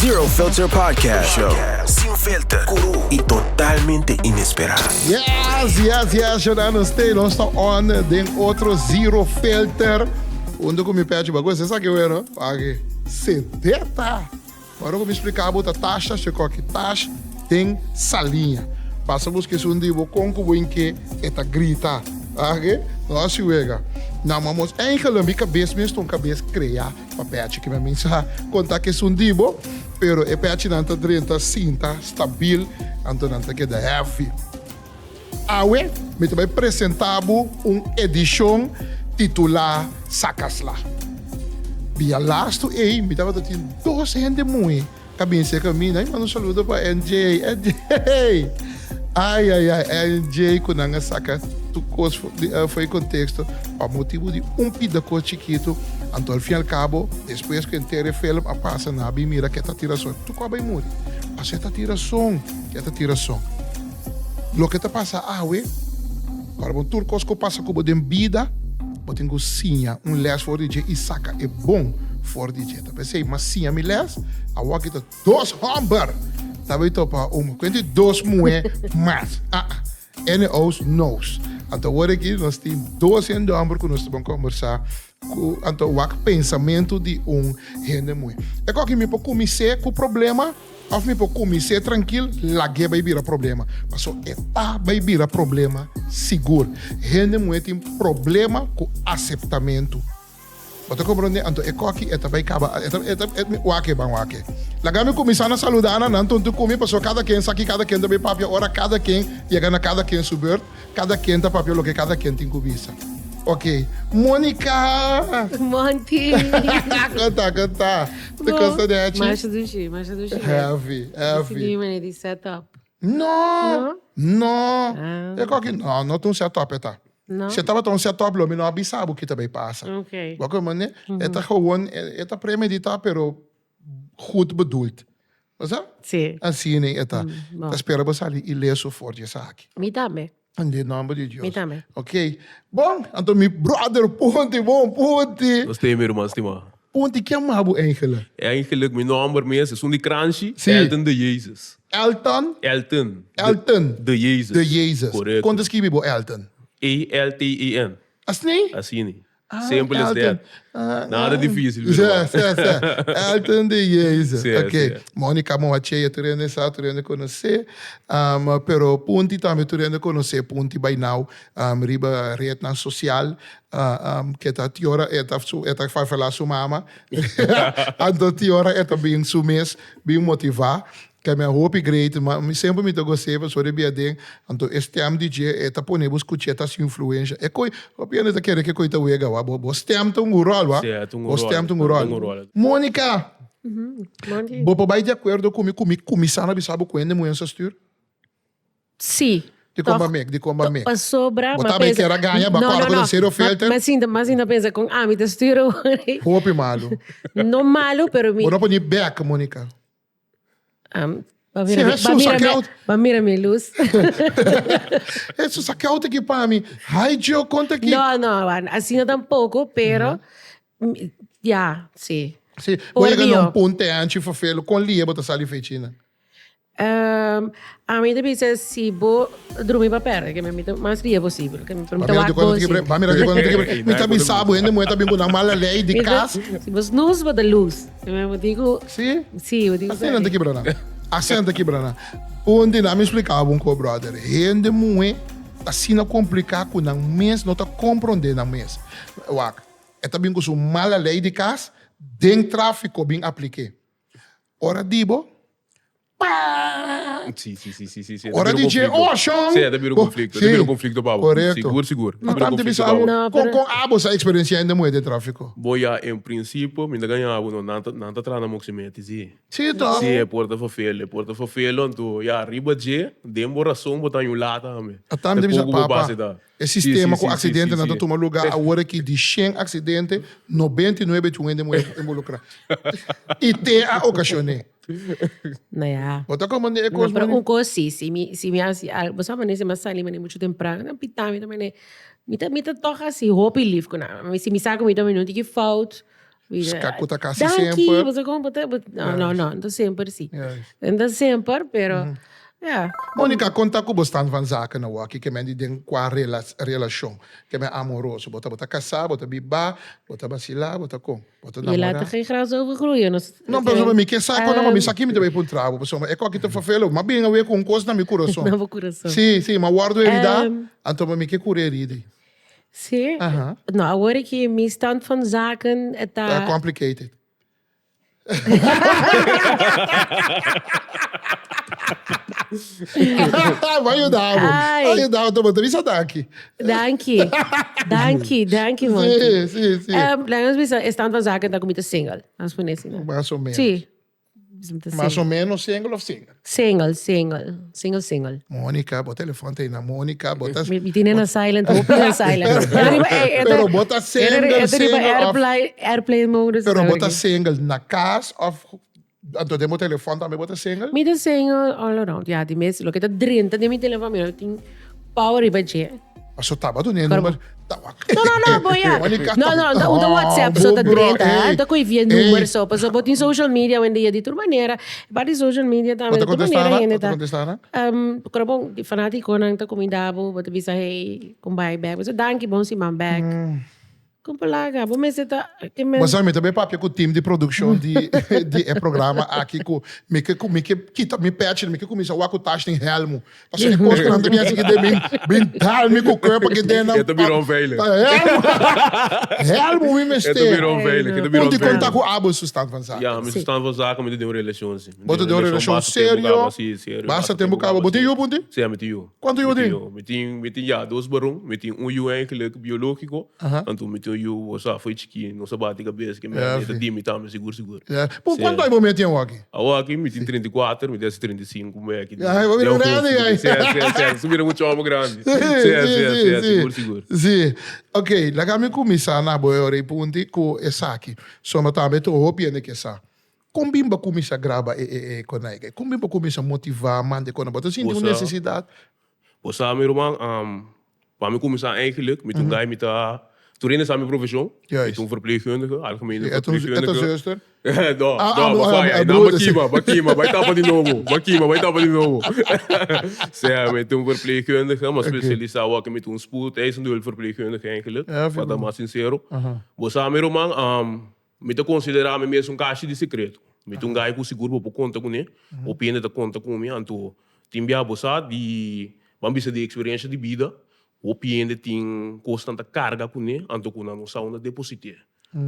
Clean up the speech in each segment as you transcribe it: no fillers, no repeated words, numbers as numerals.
Zero Filter Podcast Show. Sin filter, curu y totalmente inespera. Yes, yes, yes, Shona, nos te, nos ta on den otro Zero Filter. Hunto cu mi pecho, bago se sa ke bueno? Aki, sedeta. Ora cu mi splica bo ta tasha, se koki tash den saliña. Pasa busca esun di bo con cu bo inke e ta grita. Aki, no hasi wega. Na mamos eigenlijk mi cabes mes ta un cabes crea. Pa pechi ki mi a minsa konta ku esun di bo, pero e pechinan ta drenta sinta stabil, anto nan ta keda heavy. Awe mi ta bai presenta bo un edishon titulá Saka Sla. Bia lastu ei mi tabata tin dos hende muhé ta bin serka mi, nan manda un saludo pa NJ, NJ! Ai ai ai, NJ ku nan a saka tur kos for di konteksto pa motibu di un pida kos chikitu, anto al fin al kabo despues ku henter e film a pasa nan a bin mira ke ta tin rason, tur ku a bai muri, pasobra e ta tin rason, e ta tin rason. Loke ta pasa awe, ora bo tur kos ku pasa ku bo den bida, bo tin ku siña un lès for di dje i saka e bon for di dje. Ta p'esei mas siña mi lès, awor ki ta dos hòmber ta bai topa un kuenti dos muhé mas. Aa, NO's no's. Anto awor aki nos tin dos hende hòmber ku nos ta ban kòmbersá ku anto wak pensamentu di un hende muhé. E koki mi por kumins'é ku problema òf mi por kumins'é trankil lag'é bai bira problema. Paso e ta bai bira problema sigur. Hende muhé tin problema ku aseptamentu. Bo ta komprondé? Anto e koki e ta bai kaba, e ta, e ta, e, wak ban wak. Laga mi kuminsá na saludá nan, nan tontu ku mi, pasobra kada ken sa ki kada ken ta bai papia ora kada ken yega na kada ken su beurt, kada ken ta papia loke kada ken tin ku bisa. Ok. Monica! Monty! Kon ta, kon ta? Te kosta nechi? Masha dushi, masha dushi. Heavy, heavy. Sigui manera di set up. No! No! E koki, no, no ta un set up e ta. No? Si e tabata un set up lo mi no a bisa bo ki ta bay pasa. Ok. Bo a comprende? E ta gewoon, e ta premedita pero goed bedoeld. Bo sa? Si. Asina e ta. Bo. Ta spera bo sali ileso for di esaki. Mi tambe. In di nomber di Dios. Mi tambe. Ok. Bon, anto mi brother Punti, bon Punti. Nos te mi ruman stima. Punti, ken ma bo eigenlijk? Eigenlijk mi nomber mes esun di kranshi, Si. Elton de Jezus. Elton? Elton. Elton. De Jezus. De Jezus. Korekto. Kon ta skibi bo Elton? E-L-T-E-N. Asni? Asini. Ah, Simple as Elton. that. Ah, Nada ah. difícil, mi Sí, ruman. sí, sí. Elton de Jezus. Sí, Ok. sí. Monica Moachea tur hende sa, tur hende konosé. Um, pero Punti tambe tur hende konosé Punti by now um, riba rednan sosial. Uh, um, ke ta tiora e ta su e ta farfala su mama. Anto tiora e ta bin su mes bin motivá. Ke mi a hopi great, ma mi semper mi ta gos'é pasobra e bia den, anto e stem di dje e ta pone bo skuch'é ta hasi influensha. E koi, hopi hende ta kere ke koi ta wega wa, bo bo stem ta un ròl wa, Sí, ta un bo ròl, stem ta un ta ròl. un ròl. Monica, Monty. bo por bai di akuerdo ku mi ku mi kuminsá na bisa bo ku hende muhé sa stuur? Sí. Di kon ba mek, di kon ba mek. Pasobra, Bo ma ta bai pensa kera gaña, ba No, kòrda no, ku no. ta sero filter. Ma sinta, ma sinta pensa kon ami ta stuur awor. Hopi malu. No malu, pero mi Bo no por ni bek, Monica. Um, ba Sí, mira, mi, ba Jesús, mira, mi, saqueo. ba mira mi luz. Jesús, saqueo te aquí pa mi. Ay, Gio, conta aquí. No, no, bueno, así no tampoco, pero ja, sí. Sí, Por voy a llegar a un Dios. punto anchi vervelen. Con lie bo ta sali fechina? Um, a mi ta bisa si bo drumi pa perde, ke mi ta mas ria posibel. Ke mi Ba mi ta mira wak di cuando bo te si. Ba mira di cuando te kibre. Mi ta bisa bo hende muhe ta bin ku nan mala lei di Mi ta- kas. Si bo snus bo ta lus. Mi bo diku, Sí? si, bo diku Asina nan ta kibra nan. Asina nan ta kibra nan. Un di nan mi splika bo un ko brother. Hende muhe ta asina kompliká ku nan mes no ta komprondé nan mes. Wak, e ta bin ku su mala lei di kas den trafiko bin aplik'é. Ora di bo, pa! Sí, sí, sí, sí, sí, sí. Ora di dje, oh, shon! Sí, ta bira un conflicto, ta bira un conflicto pa bo. Correcto. Sigur, sigur. Ma tam te bisa abo, No, con, pero- con abo sa experiencia hende muhe den trafico? Bo ya, en principio, mi ta gaña abo no, nan ta, nan ta traha na Moximeti, sí. Sí, toch? Sí, e por ta verveel, e por ta verveel, anto, ya, riba dje, den bo razon bo ta haña un lata tambe. A tam te bisa, Tampoco bo papa, base ta. E Sí, sistema sí, ku sí, sí, aksidentenan sí, ta sí. tuma lugá awor aki di shen aksidente, 99 tin un hende muhé involukrá. I te a okashoné. No ya. Bo ta komprendé e No, kos, pero Moni? un kos sí, si mi, si mi hasi algo, bo sa manera si mi a sali manera muchu temprano, nan pita mi ta manera, mi ta, mi ta tòg hasi hopi lif ku nan. Mi si mi sa ku mi ta un tiki fout. Ska ku ta kasi Danki, semper. bo sa kon bo ta, no, no, no, no ta semper si. Juist. No ta semper, pero ja. Monica, kon ta ku bo stand van zaken awor aki ke men di den kua relashon, ke men amoroso? Bo ta bo ta kasá, bo ta bibá, bo ta basilá, bo ta kon? Bo ta Je namorá? laat er geen gras over groeien. Nos, No, pasobra mi ke sa kon ma mi sa ki mi ta bai puntra bo, pasobra e koki ta ferfelu, m'a bin awe ku un kos na mi kurason. Na bo kurason. Si, si, m'a wòrdu heridá, anto mi ke kura herida ei. Sí. Aha. No, awor aki mi stand van zaken ta... Ta complicated. Vai yuda bo. Ai. Vai yuda bo. Bo ta bisa danki. Danki. Danki, danki Monty. Sí, sí, sí. Laat ons bisa, e stand van zaken ta ku mi ta single. Laat ons pone asina. Mas o menos. Sí. Mas o menos single of single? Single, single. Single, single. Monica, bo telefon ta na Monica, bo ta... Mi tine na silent, hopi na silent. Pero bo ta single, single of... Airplane, airplane mode. Pero bo ta single na cas of... Anto den bo telefon tambe bo ta single? Mi ta single all around, ja, di mes. Loke ta drenta den mi telefon, mi no tin power riba dje. Paso taba dune number. No, no, no, bo ya. No, no, ta usa WhatsApp so ta drenta. Ta koe via number so. Paso bo tin social media hoy di tur manera. Aparte di social media tambe di tur manera hende ta. Bo ta contesta nan? Ora bon fanaticonan ta cuminda bo, bo ta bisa hey, con bai bek. Bo bisa danki, bon siman bek. Con palaga, bo mester ta. Bo sa mi ta bay papia cu team di produccion di di e programa aki cu mi ke mi ke kita mi pechi mi ke cuminsa wak cu tash den helmu. Pasobra e kos ku nan ta bin hasi kende bin bin dal mi ku kurpa kende nan. E ta bira onveilig. Helmu. Helmu mi mester. E ta bira onveilig. E ta bira Punti onveilig. konta ku abo su stand van zaken. Ya, mi su stand van zaken mi ta den un relashon si. Bo ta den un relashon serio? Si, serio. Basta tempu kaba. Bo tin yu Punti? Si, mi tin yu. Kuantu yu bo tin? Mi tin mi tin ya dos baron. Mi tin un yu eigenlijk biológiko. Anto mi tin un yu bo sa fo'i chikí nos a bati kabes ke mi a ta di mi tambe sigur sigur. Por kuantu aña bo meti awor aki? Awor aki mi tin 34, mi ta hasi 35 mei aki. Ai, bo bira grandi ai. Si, si, si, su bira mucho homo grandi. Si, si, si, sigur sigur. Si. Ok, laga mi kuminsá na bo e ora ei punti ku esaki. Sono tambe tur hopi hende ke sa. Kon bin bo a kuminsá graba e e e konai? Kon bin bo a kuminsá motivá manda e konai? Bo ta sinti un nesesidat? Bo sa mi ruman, Pa mi kuminsá eigenlijk, mi ta un guy mi ta, tur hende sa mi profeshon, mi ta un verpleegkundige, algemene verpleegkundige. E ta zuster? No, no, bo faya, nan bo kima, bo kima, bai tapa di nobo, bo kima, bai tapa di nobo. Sea, mi ta un verpleegkundige, ma spesialisá awor mi ta un spoedeisende hulpverpleegkundige eigenlijk, pa ta mas sinsero. Bo sa mi ruman, Mi ta konsiderá mi mes un kashi di sekreto. Mi ta un gai ku sigur bo por konta kuné, hopi hende ta konta ku mi, anto tin bia bo sa di, ban bisa di eksperensha di bida, hopi hende tin kosnan ta karga kuné, anto ku nan no sa unda deposit'é.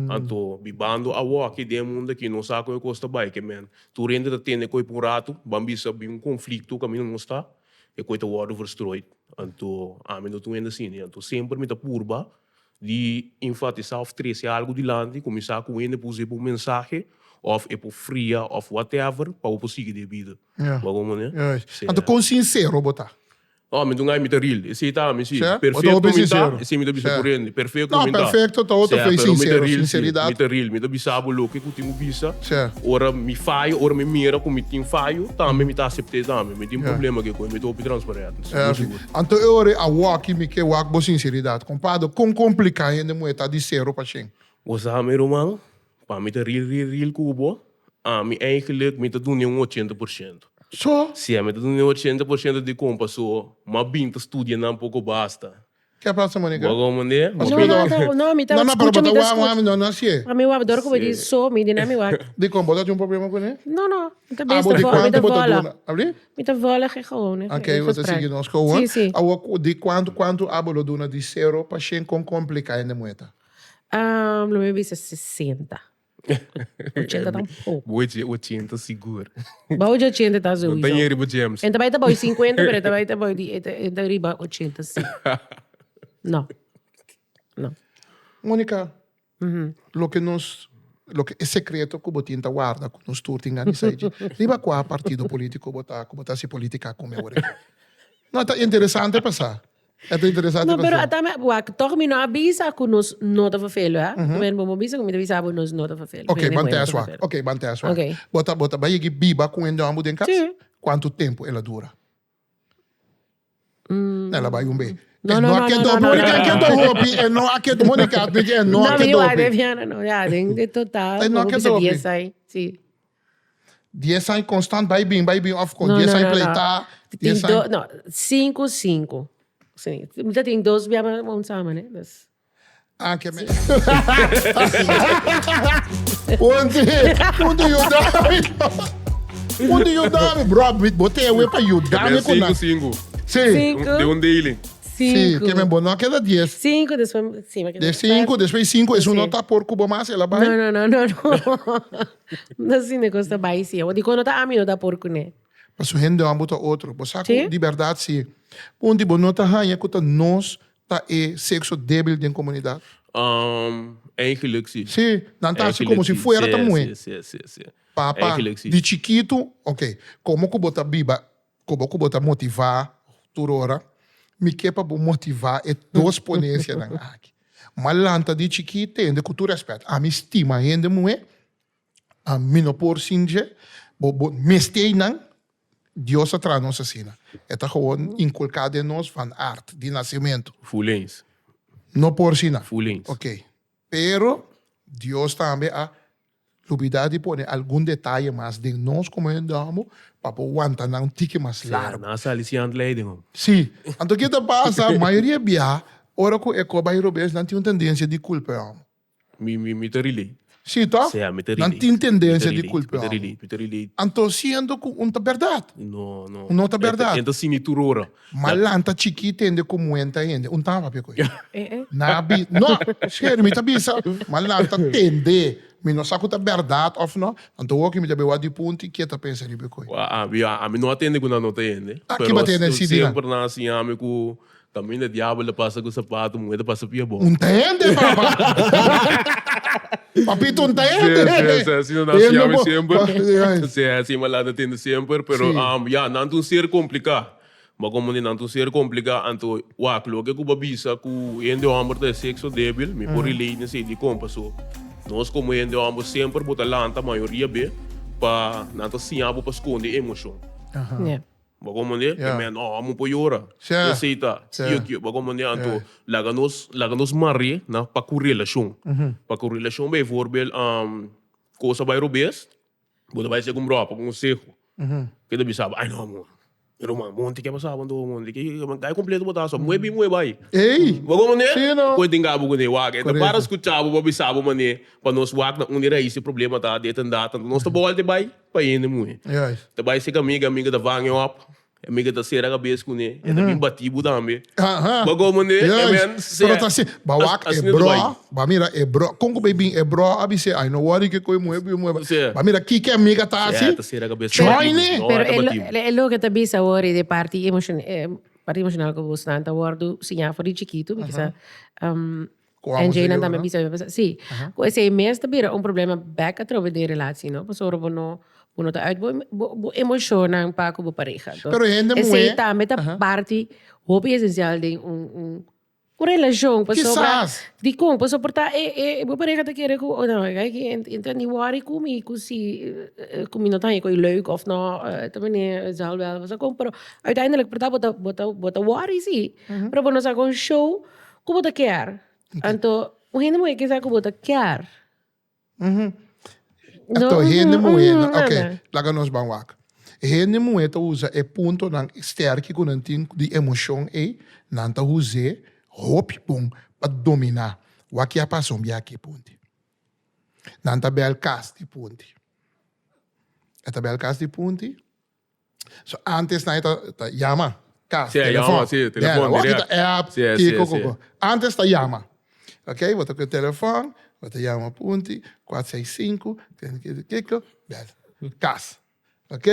Anto bibando awoki den e mundu aki no sa kon e kos ta bai, ke men tur hende ta tende koi pa un ratu, ban bisa bin un konflikto kaminda nos ta, e koi ta wòrdu verstrooid. Anto ami no ta un hende asina, anto semper mi ta purba Di enfatisá òf trese algu dilanti, kuminsá ku hende por us'é pa un mensahe òf e por fria òf whatever pa bo por sigui den bida. Bo a komprendé? Juist. Anto kon sinsero bo ta? No, mi ta un gai mi ta real. Esei ta ami, si. Sè? Bo ta Perfekto hopi mi ta, sinsero. esei mi ta bisa Sè. por hende. Perfekto No, mi ta. perfekto ta otro Sè, fe pero mi ta sinsero, real, si. sinseridad. Mi ta real. Mi ta bisa bo loke ku tin ku bisa. Sè. Ora mi faya, ora mi mira ku mi tin fayo, tambe mi ta asept'é tambe. Mi tin Ja. problema ku e kos. Mi ta hopi transparente, sigur, sigur. Anto e ora awoki mi ke wak bo sinseridat, kompado, kon kompliká hende muhé ta di sero pa shen? Bo sa mi ruman, pa mi ta ril ril ril ku bo, ami eigenlijk mi ta dun'e un 80%. So? Si, ami ta dun'e un 80% di kompa, so m'a bin ta studia nan poko basta. Ke pasa Monica? Bo komprende? Mas No, no, no, no, mi ta No, no, pero skucha, bo mi ta ta wak wak, skucha. no, no hasié. Ami wak, dor ku bo di so, mi di na mi wak. Dikon, bo ta tin un problema kuné? No, no, mi ta Abo besta di vo, mi kuantu ta bo ta vola. duna? Abri? Mi ta vola ge gewoon. Ok, bo ta sigui nos gewoon. Si, si. Awor, di kuantu, kuantu abo lo duna di sero pa shen kon kompliká hende muhé ta? Lo mi bisa 60. 80 tampoco. Bo dje 80 sigur. Bou di 80 ta No sowieso. ta yeri bo James. En ta bai ta bou 50, pero ta bai ta bou di, e ta riba 80 si. No. No. Monica, Loke nos, loke e secreto cu bo tin ta warda cu nos tur tin gana esei dje. Riba cua partido politico bo ta cu bo ta haci politica cu mi awor aki? No, ta interesante pa sa. E ta interesante No, pa pero sa. ata mi, wak, toch mi no a bisa cu nos no ta vervelen, hè? Mm Bo mo bisa cu mi ta bisa bo nos no ta vervelen. Ok, ban test wak. Ok, ban test wak. Ok. Bo ta, bo ta bai yegi biba cu hende homber den cas? Si. Cuanto tempo el a dura? El a bai un be. No, no, no no, a no, no, no, Monica no, keda hopi, e no a keda, Monica admiti, e no a No, keda mi hopi. wak, no, ja, den de total, E no a bo keda bisa hopi. 10 aña, si. 10 aña constant bai bin, bai bin, of con No, 10 no, aña no, no. pleita, Tin 10 aña. do, no, 5, 5. Si, mi ta tin dos bia un samen, hè, dus. Ah, ke me. Ponte, ponte yudami. Ponte yudami, bro. Bo te we pa yudami Cinco, ku na. cinco. Sí. Cinco. De un daily. Sí, Cinco. ke men bo no keda 10. Cinco, después, sí, me quedé. De 5, después 5, eso no Sí. ta por cubo más, el bai. No, no, no, no, no. No, sí, ne costa bai, sí. Di cuando ta a mi no ta por kuné. Paso hende amo ta otro. Bo sa ku Sí? di berdad si. Punti bo no ta haña ku ta nos ta e sexo débil den comunidad. Um, eigenlijk si. Sí, nan ta hasi Eigenlijk como si si. fuera ta Sí, muhé. sí, sí, sí. Papa, Eigenlijk si. di chikitu, ok, como ku bo ta biba, como ku bo ta motivá tur ora, mi ke pa bo motivá e dos ponencianan aki. Ma lanta di chikí tende ku tur rèspèt. Ami stima hende muhé, Ami no por sin dje. Bo bo mester nan, Dios a traha nos asina. E ta gewoon inculca den nos van aard, di nacimento. Full eens. No por sin nan. Full eens. Ok. Pero Dios tambe a lubida di pone algun detaye mas den nos como hende amo pa por wanta nan un tiki mas largo. Nan a sali sin handleiding, hom. Si. Anto ke ta pasa, mayoria bia, ora cu e co bay robes, nan tin un tendencia di culpa e amo. Mi, mi, mi ta relate. Sí, toch? Sea, mi ta relate. Nan tin tendencia Mi ta di relate, culpa Mi ta hom. relate, mi ta relate. Anto siendo cu un ta berdad. No, no. No ta berdad. E ta sini tur ora. Ma lanta chiki tende cu muenta hende. Un ta papia cu e. Eh, eh. Na bi, no, serio, mi ta bisa, ma lanta tende. Mi no sa cu ta berdad of no. Anto hoki mi ta bay wak di punti, ke ta pensa riba e coi. Wa, a, ya, ami no a tende cu nan no ta hende. Ah, ki ba tende si di nan? Semper nan a siña mi cu Caminda diabel ta pasa cu sapato, muher ta pasa pia bon. Un ta hende, papa. Papito, un ta hende. Sí, sí, sí, asina nan Hende siami bo- semper. Sí, así mi lata tende semper, pero Sí. um, ya, nan ta un ser complica. Ma como di nan ta un ser complica, anto, wak, loke cu bo a bisa cu hende homber ta e sexo debil, mi por relate n'esey dicon, paso nos como hende homber semper bo ta lanta mayoria be pa nan ta siña bo pa sconde emocion. Yeah. Bo comprende? Ja. E men, oh, amo por yora. Sí. Esey ta. Sí. Kio, kio. Bo comprende? Anto, laga nos, laga nos mar'e na pa ku relashon. Pa ku relashon, bijvoorbeeld, um, cosa bai robes, bo ta bai seka un bro pa conseho. Ke ta bisa bo, ay no amor, pero man, monti ke pasa bo anto, monti ke, kai completo bo ta so, muhe bin muhe bai. Ey! Bo comprende? Sí, no. Koe tin gabo kuné, wak, e ta Correcto. para skucha bo pa bisa bo mané, pa nos wak na unda e rais e problema ta, dit en dat, anto nos ta bolta e bai. Pa hende muhe. Juist. Ta bai seka amiga, amiga ta vang e op. Amiga ta sera kabes kuné. E ta bin bati bo tambe. Aha. Bo komo ne? Juist. E men se- Pero ta así, ba wak e asina ta bro, bai. ba mira e bro, kon ku bai bin e bro a bis'é, ay no worry ke koe muhe bin muhe bai. Sí. Ba mira kiko e amiga ta Sí, hasi? ta sera kabes. Join e. No, Pero ta e bati bo. lo, e loke ta bisa awor e de parti emocion, eh, parti emocional ku bosnan ta wordu siñá for di chikitu, mi kisa, um, Cu amo En Jane señor, tambe no? bisa bisa sí. Cu esey mes ta bira un problema bek atrobe den relatie, no? Pasobra bo no bo no ta uit bo bo bo emocionnan pa cu bo pareha. Enton, Pero hende esey muhe- tambe ta parti hopi esencial den un un un relacion pasobra Kisas. dicon? Pasobra por ta e e bo pareha ta kere cu oh no kijk e ta ni worry cu mi cu si cu mi no ta haña cu e leuk of no ta mene zal wel of con pero uiteindelijk por ta bo ta bo ta bo ta worry si pero bo no sa con show Ku bo ta kier? Anto, un hende muhé ke sa ku bo ta kier. Anto, hende muhé, no, ok, nada. laga nos ban wak. Hende muhé ta usa e puntonan sterki ku nan tin di emoshon ei, nan ta us'é hopi bon pa dominá. Wak ke a pasa un biaha ki punti. Nan ta bèl kas di punti. E ta bèl kas di punti. So antes nan ta, ta yama kas, Sí, telefon. yama, sí, telefon Yeah, wak direct. ta app, Sí, sí, kiko, sí. koko. Antes ta yama. Ok, bo ta ku telefon, bo ta yama punti, 465, kiko, kiko, bel. Kas. Ok?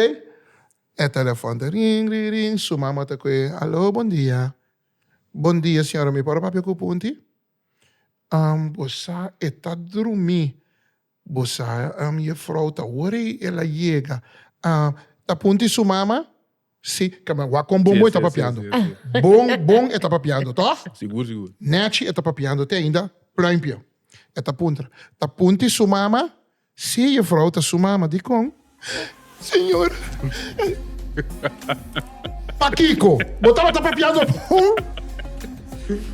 E telefon ta ring, ring, ring, su mama ta koe, alo, bon dia. Bon dia, señora, mi por papia ku punti? Um, bo sa, e ta drumi. Bo sa juffrouw ta ora el a yega ta punti su mama? Si, kaba wak kon bon bo e ta papiando. Bon bon e ta papiando toch? Sigur sigur. Nechi e ta papiando te ainda pluimpje. E ta puntra, ta punti su mama? Si juffrouw ta su mama, dikon? Señor, pakiko? Bo tabata papiando bon?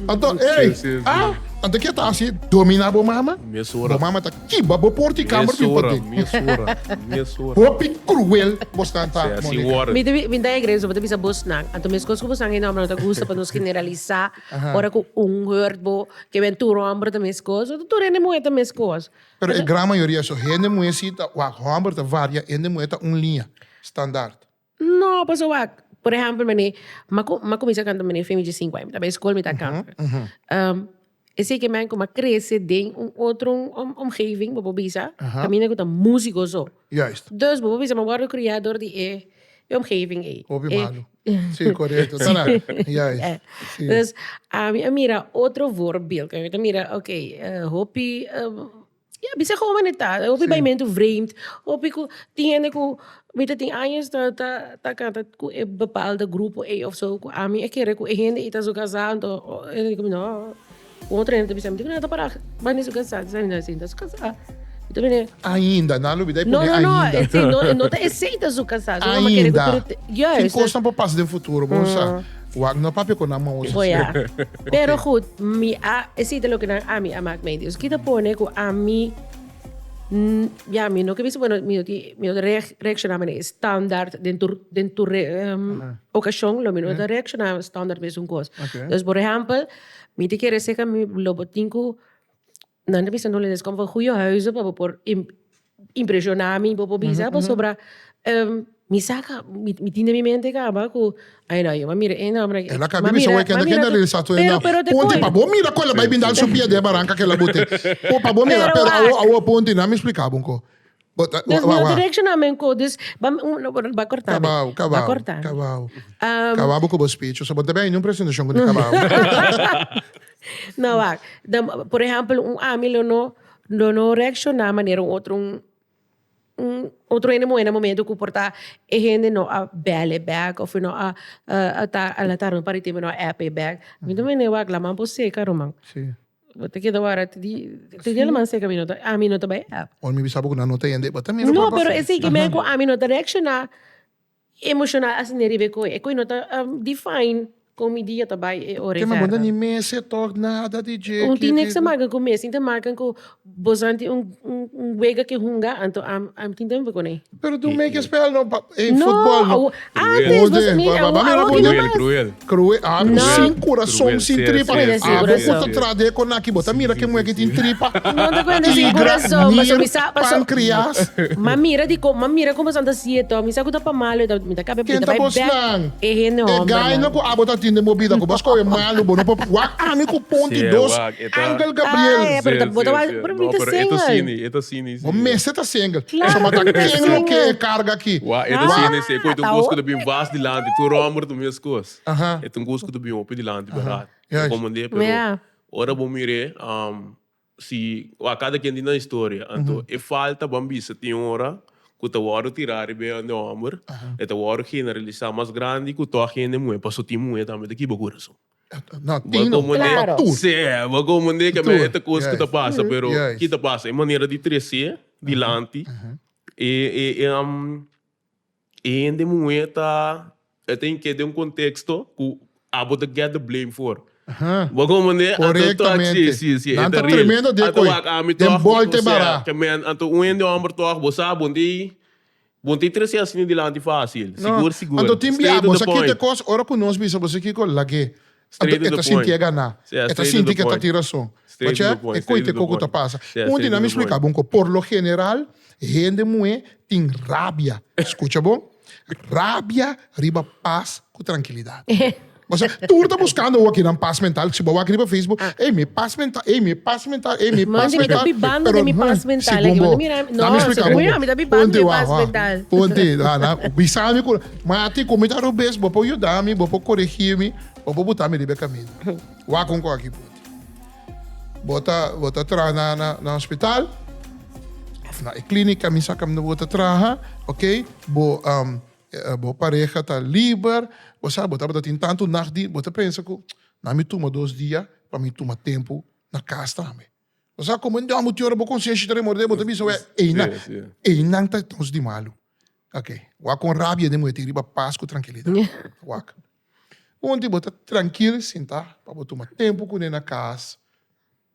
Anto, ey, Sí, sí, sí. ah, anto ke ta hasi? Domina bo mama? Mesora. Bo mama ta kiba bo porta i kamber bin Mesora, paden. mesora, mesora. Hopi cruel bosnan ta, Sí, así Monica. word. Mi ta mi ta regreso, bo ta bisa bosnan. Anto meskos ku bosnan hende homber no ta gusta pa nos generalisá ora ku un hoort bo ke ben tur homber ta meskos, tur hende muhé ta meskos. Pero e gran mayoria so hende muhé si ta wak homber ta varia hende muhé ta un liña standaard. No, pasobra wak, por ehempel mane, m'a ku m'a kuminsá kanta mane fin mi diesinku aña, mi ta bai skol mi ta kanta. Esei ke men ku m'a krese den un otro omgeving, bo por bisa, kaminda ku ta músiko so. Juist. Dus bo por bisa m'a wòrdu kriá dor di e omgeving ei. Hopi malu. Sí, korekto. Ta na. Juist. Sí. Dus ami a mira otro voorbeeld. Ami ta mira, ok, hopi, ya, bisa gewoon manera ta. Hopi baimentu vreemd. Hopi ku tin hende ku mi ta tin años ta ta ta kanta ku e bepaalde grupo ei of so ku ami a kere ku e hende ei ta su kasá anto e di ku mi no. Un otro hende ta bisa mi, dikon nan ta para banda su kasá? Di sa mi no, esei no ta su kasá. Mi ta bini. Ainda, nan lo bida e No, pone no, no, ainda. esei no, no ta esei ta su kasá. Su mama kere ku Ainda. tur e Tin Juist. kosnan por pasa den futuro, bo no sa. Wak no papia ku nan moos Oh asina. ja. Pero goed, mi a, esei ta loke nan ami a mak mee. Dus kita pone ku ami, ya, mi no ke bisa, bueno, mi no tin, mi no ta reakshoná manera standaard den tur, den tur okashon, lo mi no ta reakshoná standaard mesun kos. Dus por ehèmpel, Mi ta kere seka mi lo bo tin ku nan ta bisa no les kom van goeie huizen pa bo por impresiona mi bo por bisa pasobra mi saka mi tin den mi mente kaba ku ay no yo a mira e nomber aki El a kabi bisa wei kende kende realisá tur e nan. Ponti pa bo mira ku el a bai bin dal su pia den e baranka ku el a bote. Pa bo mira pero awo awo ponti nan mi splika bo un ko. Dus mi no ta reacciona men ko dus ba ba corta mi. Cabao, cabao, Ba corta mi. cabao. Cabao bo ku bo speech. Osa bo ta bay ni un presentacion ku ni cabao. No wak. Dan por ehempel un ami lo no lo no reacciona manera un otro un un otro hende muhe na momento ku por ta e hende no a bel e bek of no a a ta a la tarda un par di tempo no a app e bek. Mi ta mende wak laman por seka ruman. Si. Bo ta keda wara te di te di alaman seca mi no ta ami no ta bai app. Ora mi bisa bo ku nan no ta yende bo ta mira No, pa pero esei ke men ku ami no ta reacciona emocional asina riba e koe. E koe no ta define kon mi dia ta bai e ora Ke men bo no verder. ni mester tok nada di dje Un ki tin niks di te maken ku mes, tin te maken ku boso tin un un wega ke hunga anto ami tin tempo kuné. Pero tu make spel no pa eh No, football no. awo antes Oye, bos mi ba- ba- awo ba- mira awo bo ki no de- mas. Cruel, Cruel. Ah, No. sin corazón, Cruel, sin sí, tripa. sí, sí, Ah, bo sí, ku ta sí. tra de con aki, bo ta mira ke muhe ki tin tripa. No ta cuenta sin Tigra, corazón, paso nier, mi sa, paso pancreas. Ma mira di con, ma mira como santa sieto, mi sa cu ta pa malo, ta- mi ta cabe, mi Ken ta ta bai bos back nan? e hende E homber guy nan. no ku abo ta tin den bo bida ku bo skohe malu, bo no por wak ami ku ponti Sí, dos wak, e ta- Angel Gabriel. Ay, pero ta- bo ta Sí, sí, sí. pero mi No, ta pero e ta single. sini, e ta sini, sí. Bo mester ta single. Claro, So mata mi ta ken lo ke single. e karga aki. Wa, e ta Ah, sini, sí. Koe ta un ta kos ku ta hopi. bin vas dilanti. Tur homber ta mes kos. Aha. E ta un kos ku ta bin hopi dilanti, berdad. Juist. Como de, pero Ja. ora bo mir'é, um, si, wa, kada ken tin nan historia. Anto, e falta ban bisa tin ora ku ta wòrdu tirá riba e hende hòmber, e ta wòrdu generalisá mas grandi ku tòg hende muhé, paso tin muhé tambe ta kiba kurason. No, tin no, Claro. tur. Sí, bo komprendé ke Tur, e ta kos ku ta yes. pasa, pero Yes. ki ta pasa? E manera di tresé dilanti, e e e um, e hende muhé ta e ta ink'é den un konteksto ku abo ta get the blame for. Aha. Bo komprendé? Anto tòg, Korektamente. sí, sí, sí, e Nan ta ta real. tremendo de Anto koi. wak ami Den tòg, bolte osea, bara. ke men, anto un hende hòmber tòg, bo sa, bo di Bo no tin trese asina dilanti fácil. No. Sigur, sigur. Anto tin bia, Straight to bo the sa kite point. kos, ora ku nos bisa bo sa kiko, lag'é. Anto Straight to e the ta sinti point. e ganá. Yeah, E ta straight to sinti the ke ta point. tin rason. Straight to Bo the che? point, E straight koite to the koko ta point. pasa. Yeah, Un straight di to nan mi the point. splika bo un ko. Por lo general, hende muhé tin rabia. Skucha bon. Rabia riba pas ku trankilidat. Bo sa, tur ta buskando awor kinan pas mental. Si bo wak riba Facebook, ey, mi pas mental, ey, mi pas mental, ey, mi Man, pas mi ta mental. bibando Pero, de mi pas mental segun aki. bo, Bo ta mira, dame no, explica segun bo. mi, mi ta bibando Ponte, mi wak, pas wak. mental. Ponte, ah, na, bisa mi ku, mati, ku mi ta robes, bo por yuda mi, bo por koregi mi, bo por buta mi riba e kaminda. Wak un ku aki, ponte. Bo ta, bo ta traha na, na, na hospital, of na e klínika, mi sa kaminda bo ta traha, ok, bo, um, Bo pareha ta liber, bo sa bo tabata tin tantu nacht di, bo ta pensa ku na mi tuma dos dia pa mi tuma tempu na kas tambe. Bo sa komo un dòmi tin ora bo konsienshi ta remordé, bo ta bisa wè einan, einan ta nos di malu. Ok, wak kon rabia den muhé tin riba pas ku trankilidat. Wak. Punti bo ta trankil sinta pa bo tuma tempu kuné na kas,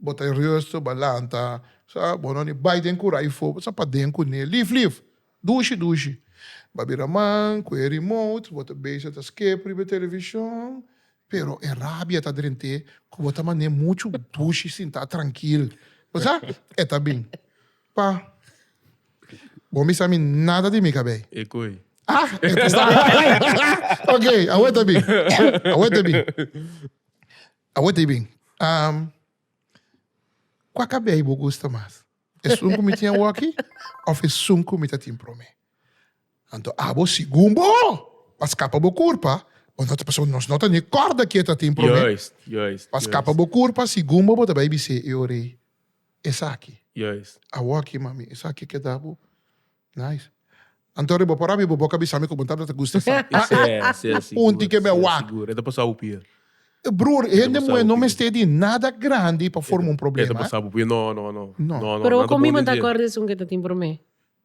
bo ta rustig, bo a lanta, sa, bo no ni bai den kura ayfó, bo sa paden kuné lif lif, dushi dushi. Bo a bira man ku e remote, bo ta bezig ta skip riba e televishon, pero e rabia ta drent'é ku bo ta man'é muchu dushi sinta trankil. Bo sa, e ta bin. Pa. Bo misa mi nada di mi kabei. E koe. Ah, e ta sta. Ok, awe ta bin. Awe ta bin. Awe ta bin. Um, kwa kabei bo gusta mas? Esun ku mi tin awoki of esun ku mi ta tin prome? Anto abo segun bo pa skapa bo kurpa, bo no ta pasobra nos no ta ni kòrda ke ta tin prome. Juist, juist, Pa skapa bo kurpa segun bo bo ta bai bis'é e orei. Esaki. Juist. Awoki mami, esaki keda bo. Nice. Anto riba por abi bo boka bisa mi ku bo tabata gusta esaki. Sí, sí, sigur. Un tike me Sí, wak. sigur. E ta pasa bo pia. Broer, hende E ta pasa muhe bo no pia. mester di nada grandi pa forma un E ta problema. pasa bo pia. No, no, no. No. No, no. Pero Nan ta con mi bon no ta di dje. acorda esun ke ta tin prome.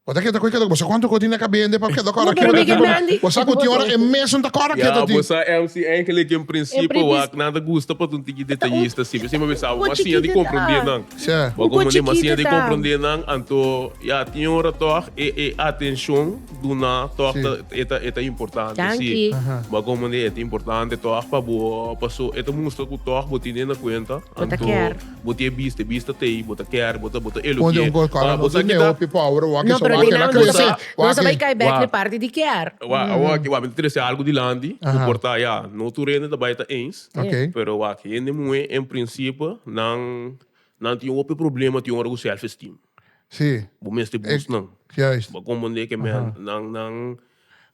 Bo ta keda ku e keda ku bo sa kuantu ku tin na kabende pa keda kòrda No, pero keda mi tin ke mendi. Bo sa ku tin ora e mesun ta kòrda Ya, keda tin. bo sa MC eigenlijk in principe En wak nan ta gusta pa ta un tiki detayista si. P'esei mi bisa bo Un mas siña di chikito komprondé ta. nan. Sí. Bo Un komprondé mas siña chiquito di ta. komprondé nan anto ya tin ora tòg e e atenshon duna tòg Sí. ta e ta e ta importante si. Danki. Bo a komprondé e ta importante tòg pa bo paso e ta mustra ku tòg bo tene na kuenta Bo ta anto kèr. Bo tin e bista, e bista t'ei, bo ta kèr, bo ta bo ta Ponte elogi'é. un kos kòrda Ah, bo no sa tin kita. hopi power wak No, eso pero wak di el a nan krese nos a nos wak a bai kai bek Wak. na parti di kèr. Wak, awor aki wak mi ta trese algu dilanti ku Aha. por ta ya, no tur hende ta bai ta eens, Ok. pero wak hende muhé en prinsipio nan nan tin hopi problema tin ora ku self esteem. Sí. Bo mester boost nan. Juist. Bo komprende ke men nan nan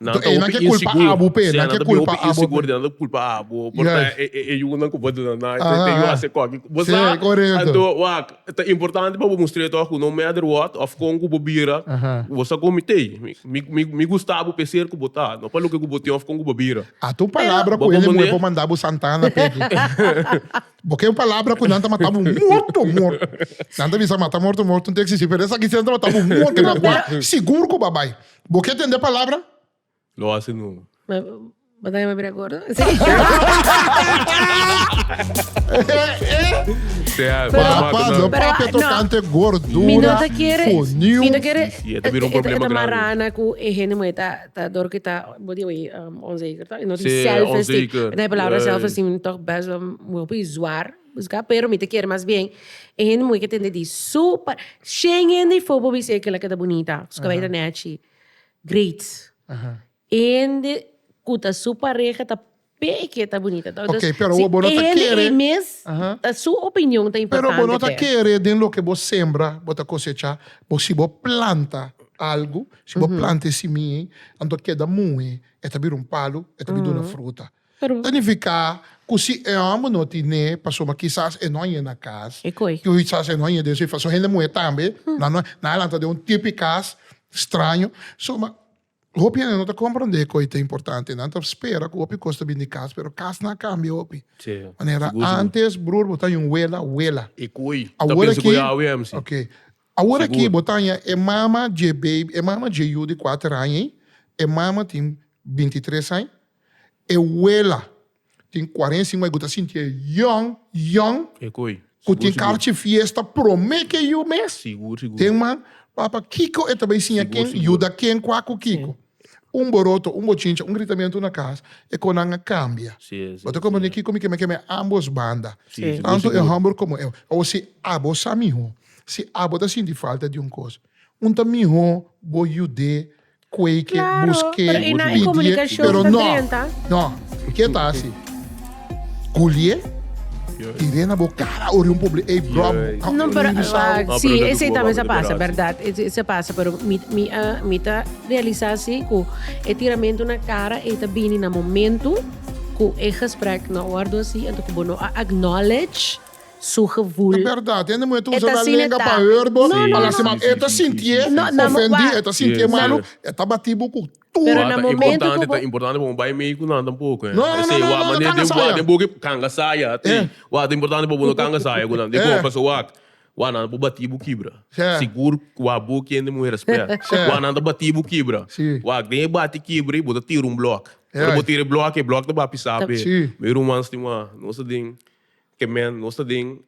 Nan Enton ta e nan hopi ke kulpa insigur. abo p'e, Sí, nan nan ke ta kulpa hopi abo insigur, p'e. nan ta kulpa abo. Por ta Juist. e e e yunan ku bo duna nan, Aha, te yu aha. hasi koki. Bo Sí, sa? korekto. Anto wak, ta importante pa bo mustr'é tòg ku no matter what òf kon ku bo bira, Aha. bo sa kon mi t'ei. Mi mi mi mi gusta bo p'e ser ku bo ta, no pa loke ku bo tin òf kon ku bo bira. Ata un palabra Bo ku hende muhé komprendé? por manda bo Santana p'e aki. Bo ke un palabra ku nan ta mata bo morto morto. Nan ta bisa mata morto morto no ta eksistí, pero esaki sí nan ta mata bo morto, nan bo sigur ku bo a bai. Bo ke tende palabra? Lo hasi no. Bo ta yama bira gordo? Sí. Sea, Papa, no Pero, papia no. tocante gordura, Mi no ta kere, foniu. mi no kere, Sí, e ta bira un problema e ta grandi. marana ku e hende muhé ta, ta dor ku ta, bo di oye, um, onzeker toch? E no tin Sí, self-esteem. onzeker. E palabra Juist. self-esteem toch best wel hopi zwaar busca, pero mi ta kere mas bien e hende muhé ke tende di super, shen hende ifo bo bisa e kila keda bunita, su kabei ta nechi, great. Hende ku ta su pareha ta p'e ke ta bunita. Ok, pero bo no ta E hende kere. ei mes, ta su opinion ta Pero importante bo no ta p'e. kere den loke bo sembra, bo ta kosecha. Bo si bo planta algu, si bo planta e simia ei, anto keda muhe, e ta bira un palu, e ta bin duna fruta. Pero Ta nifiká ku si e hòmber no tin'é, pasobra kisas e no a yena kas, E koi. kisas e no a yena den su pasobra hende muhé tambe, nan no, nan a lanta den un tipi kas straño. So, ma hopi hende no ta komprondé ku ei ta importante. Nan ta spera ku hopi kos ta bini di kas, pero kas nan a kambia hopi. Sí, Manera sigur, sigur. antes, bror, bo ta haña un wela, wela. E koi. Ta Awor pensa ku aki, e awe, MC. ok. Awor aki Sigur. bo ta haña e mama dje baby, e mama dje yu di kuater aña ei, e mama tin bintitres aña, E wela tin 45 aña ku ta sintié yòn, yòn. E koi. Ku tin karchi fiesta promé ke yu mes. Sigur, sigur. Den man, papa, kiko e ta bai siña ken, yuda ken, kua ku kiko. Un boroto, un bochincha, un gritamentu na kas, e konan a kambia. Bo ta komprendé kiko mi ke mi ambos banda. Tantu e hòmber komo e. Awor si abo sa mihó, si abo ta sinti falta di un kos, un ta mihó bo yud'é Kweke, Claro, buske, pero e na e pidie, comunicacion pero ta no, drenta. no, ke ta hasi? Gulie, tir'é na bo cara ora un proble-, ey bro, Juist. No, pero mi sa- ah, No, sí, pero esei dat tambe sa ook pasa, wel berdad. Esei sa pasa, pero mi, mi a, mi ta realisa sí ku e tiramento na cara ei ta bini na momento ku e gesprek no a wordo así, anto ku bo no a acknowledge su gevoel. Ta berdad, hende muher ta E usa ta nan asina lenga ta. pa hurt bo, No, pa no, lastima. no. E ta sintié No, na mo- ofendí, wak. e ta sintié Yes. malu, e ta batí bo ku tur. Pero Wak, na ta momento importante, ku bo- ta importante pa bo bai mei ku nan tampoco, eh. No, no, no, Esei, no, wak, no, no manera kanga den saya. wak, den boki kanga saya, Eh. te. Wak, ta importante pa bo no kanga saya ku nan. Eh. Dikon? Pasobra wak. Wa nan por bati bo kibra. Sigur wa bo kende muher respet. Wa nan ta bati bo kibra. Wak den e bati kibra ei bo ta tira un blok. Ora bo tira e blok e blok ta ba pisa pe. Mi ruman stima nos ta den ke men nos ta den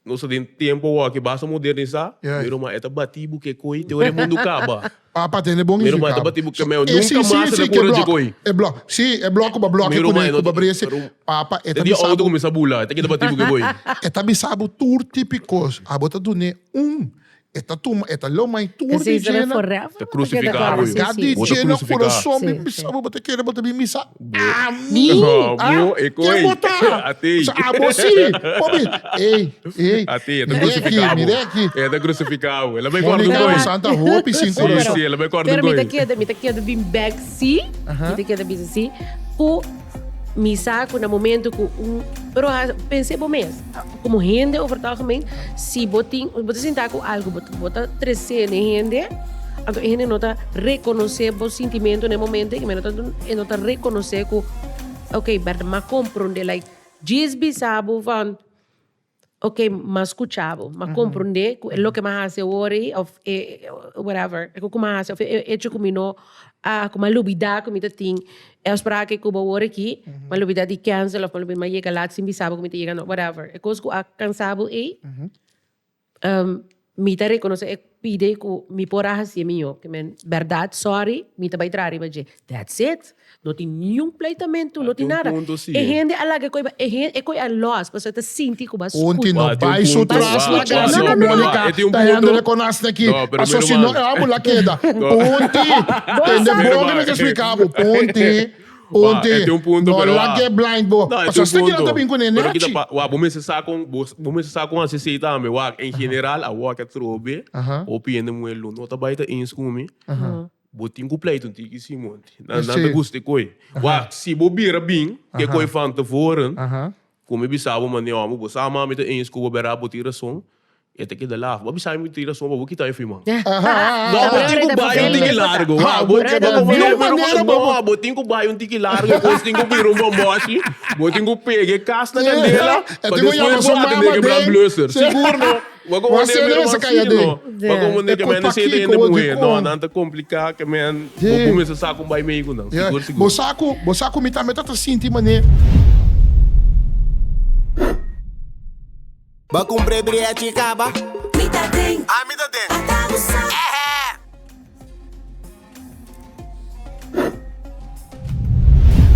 nos ta den tempo awor ke basta modernisa. Mi ruman e ta bati bo ke koi te ora e mundu kaba. Papa tene bon Mi ruman e ta bati bo ke men nunka mas e ta kura dje koi. E blok si e blok ku ba blok Mi ruman e ku ba brese papa e ta Te di bisa auto bo kuminsa bula e ta kita bati bo ke koi. E ta bisa bo tur tipi kos abo ta dun'é un E ta tuma, e ta loma i tur di djena. Ta crucifica bo. Ga di djena corazon mi bisa bo, bo ta kere bo ta bin bisa ami. Bo e koi. Ken bo ta? Ati. Abo si. Bo bi, ey, ey. Ati, e ta crucifica bo. Mire aki. E ta crucifica bo. El a bay corda un koi. Santa hopi sin corazon. Si, si, el a bay corda un koi. Pero mi ta keda, mi ta keda bin bek si, mi ta keda bisa si, ku mi sa ku na momento ku un, pero pense bo mes. Como hende over het algemeen, si bo tin, bo ta sinta cu algo, bo, bo ta trece n'e hende, anto e hende no ta reconoce bo sintimento n'e momento, e no ta, e no ta reconoce cu, ok, berde, m'a compronde, like, djis bisa bo van, ok, m'a scucha bo, m'a compronde cu e loke m'a haci awor ei, of e, whatever, e cu m'a haci, of e hecho cu mi no a, cu m'a lubida cu mi ta tin E afspraak ku bo awor aki, m'a lubida di cancel of m'a lubida m'a yega laat sin bisa bo ku mi ta yega no, whatever. E kos ku a kansa bo ei, mi ta rekonosé e pide ku mi por a hasié mihó. Ke men, bèrdat, sorry, mi ta bai traha riba dje. That's it. No tin niun pleitamentu, no tin nada. E hende a laga e koi, e hende, e koi a lòs pasobra e ta sinti ku bo a Un ti skucha. no bai su tras Bo a la skucha. gasi No, ku no, no. Monica ta hende rekonas aki. Paso si no e amo la keda. Punti. Tende bon ke mi ta splika bo. Punti. Punti. No lag'e blind bo. Paso asta kila ta bin kuné nechi. Wak, bo mester sa kon, bo mester sa kon hasi esei tambe. Wak, en general awor ke atrobe hopi hende muhé lo no ta bai ta eens ku mi. Bo tin ku pleit un tiki si monti. Nan ta gusta e koi. Wak, si bo bira bin ke koi van tevoren. Ku mi bisa bo manera amo bo sa mami ta eens ku bo bera bo tin rason e ta keda laf bo a bisa mi tin rason pa bo kita e firma no bo tin ku bai un tiki largo ha bo no bo tin ku bai un tiki largo e kos tin ku bira un bomboshi bo tin ku pega e kas na kandela pa despues bo atende ke brand blusser sigur no bo komo ne mira así no bo komo ne ke men esei ta hende muhe no nan ta komplika ke men bo kuminsa sa kon bai mei ku nan sigur sigur. Bo sa ku bo sa ku mi tambe ta ta sinti manera. Bo kumpre brechi kaba? Mi ta den. Ami ta den. Ata bo sa.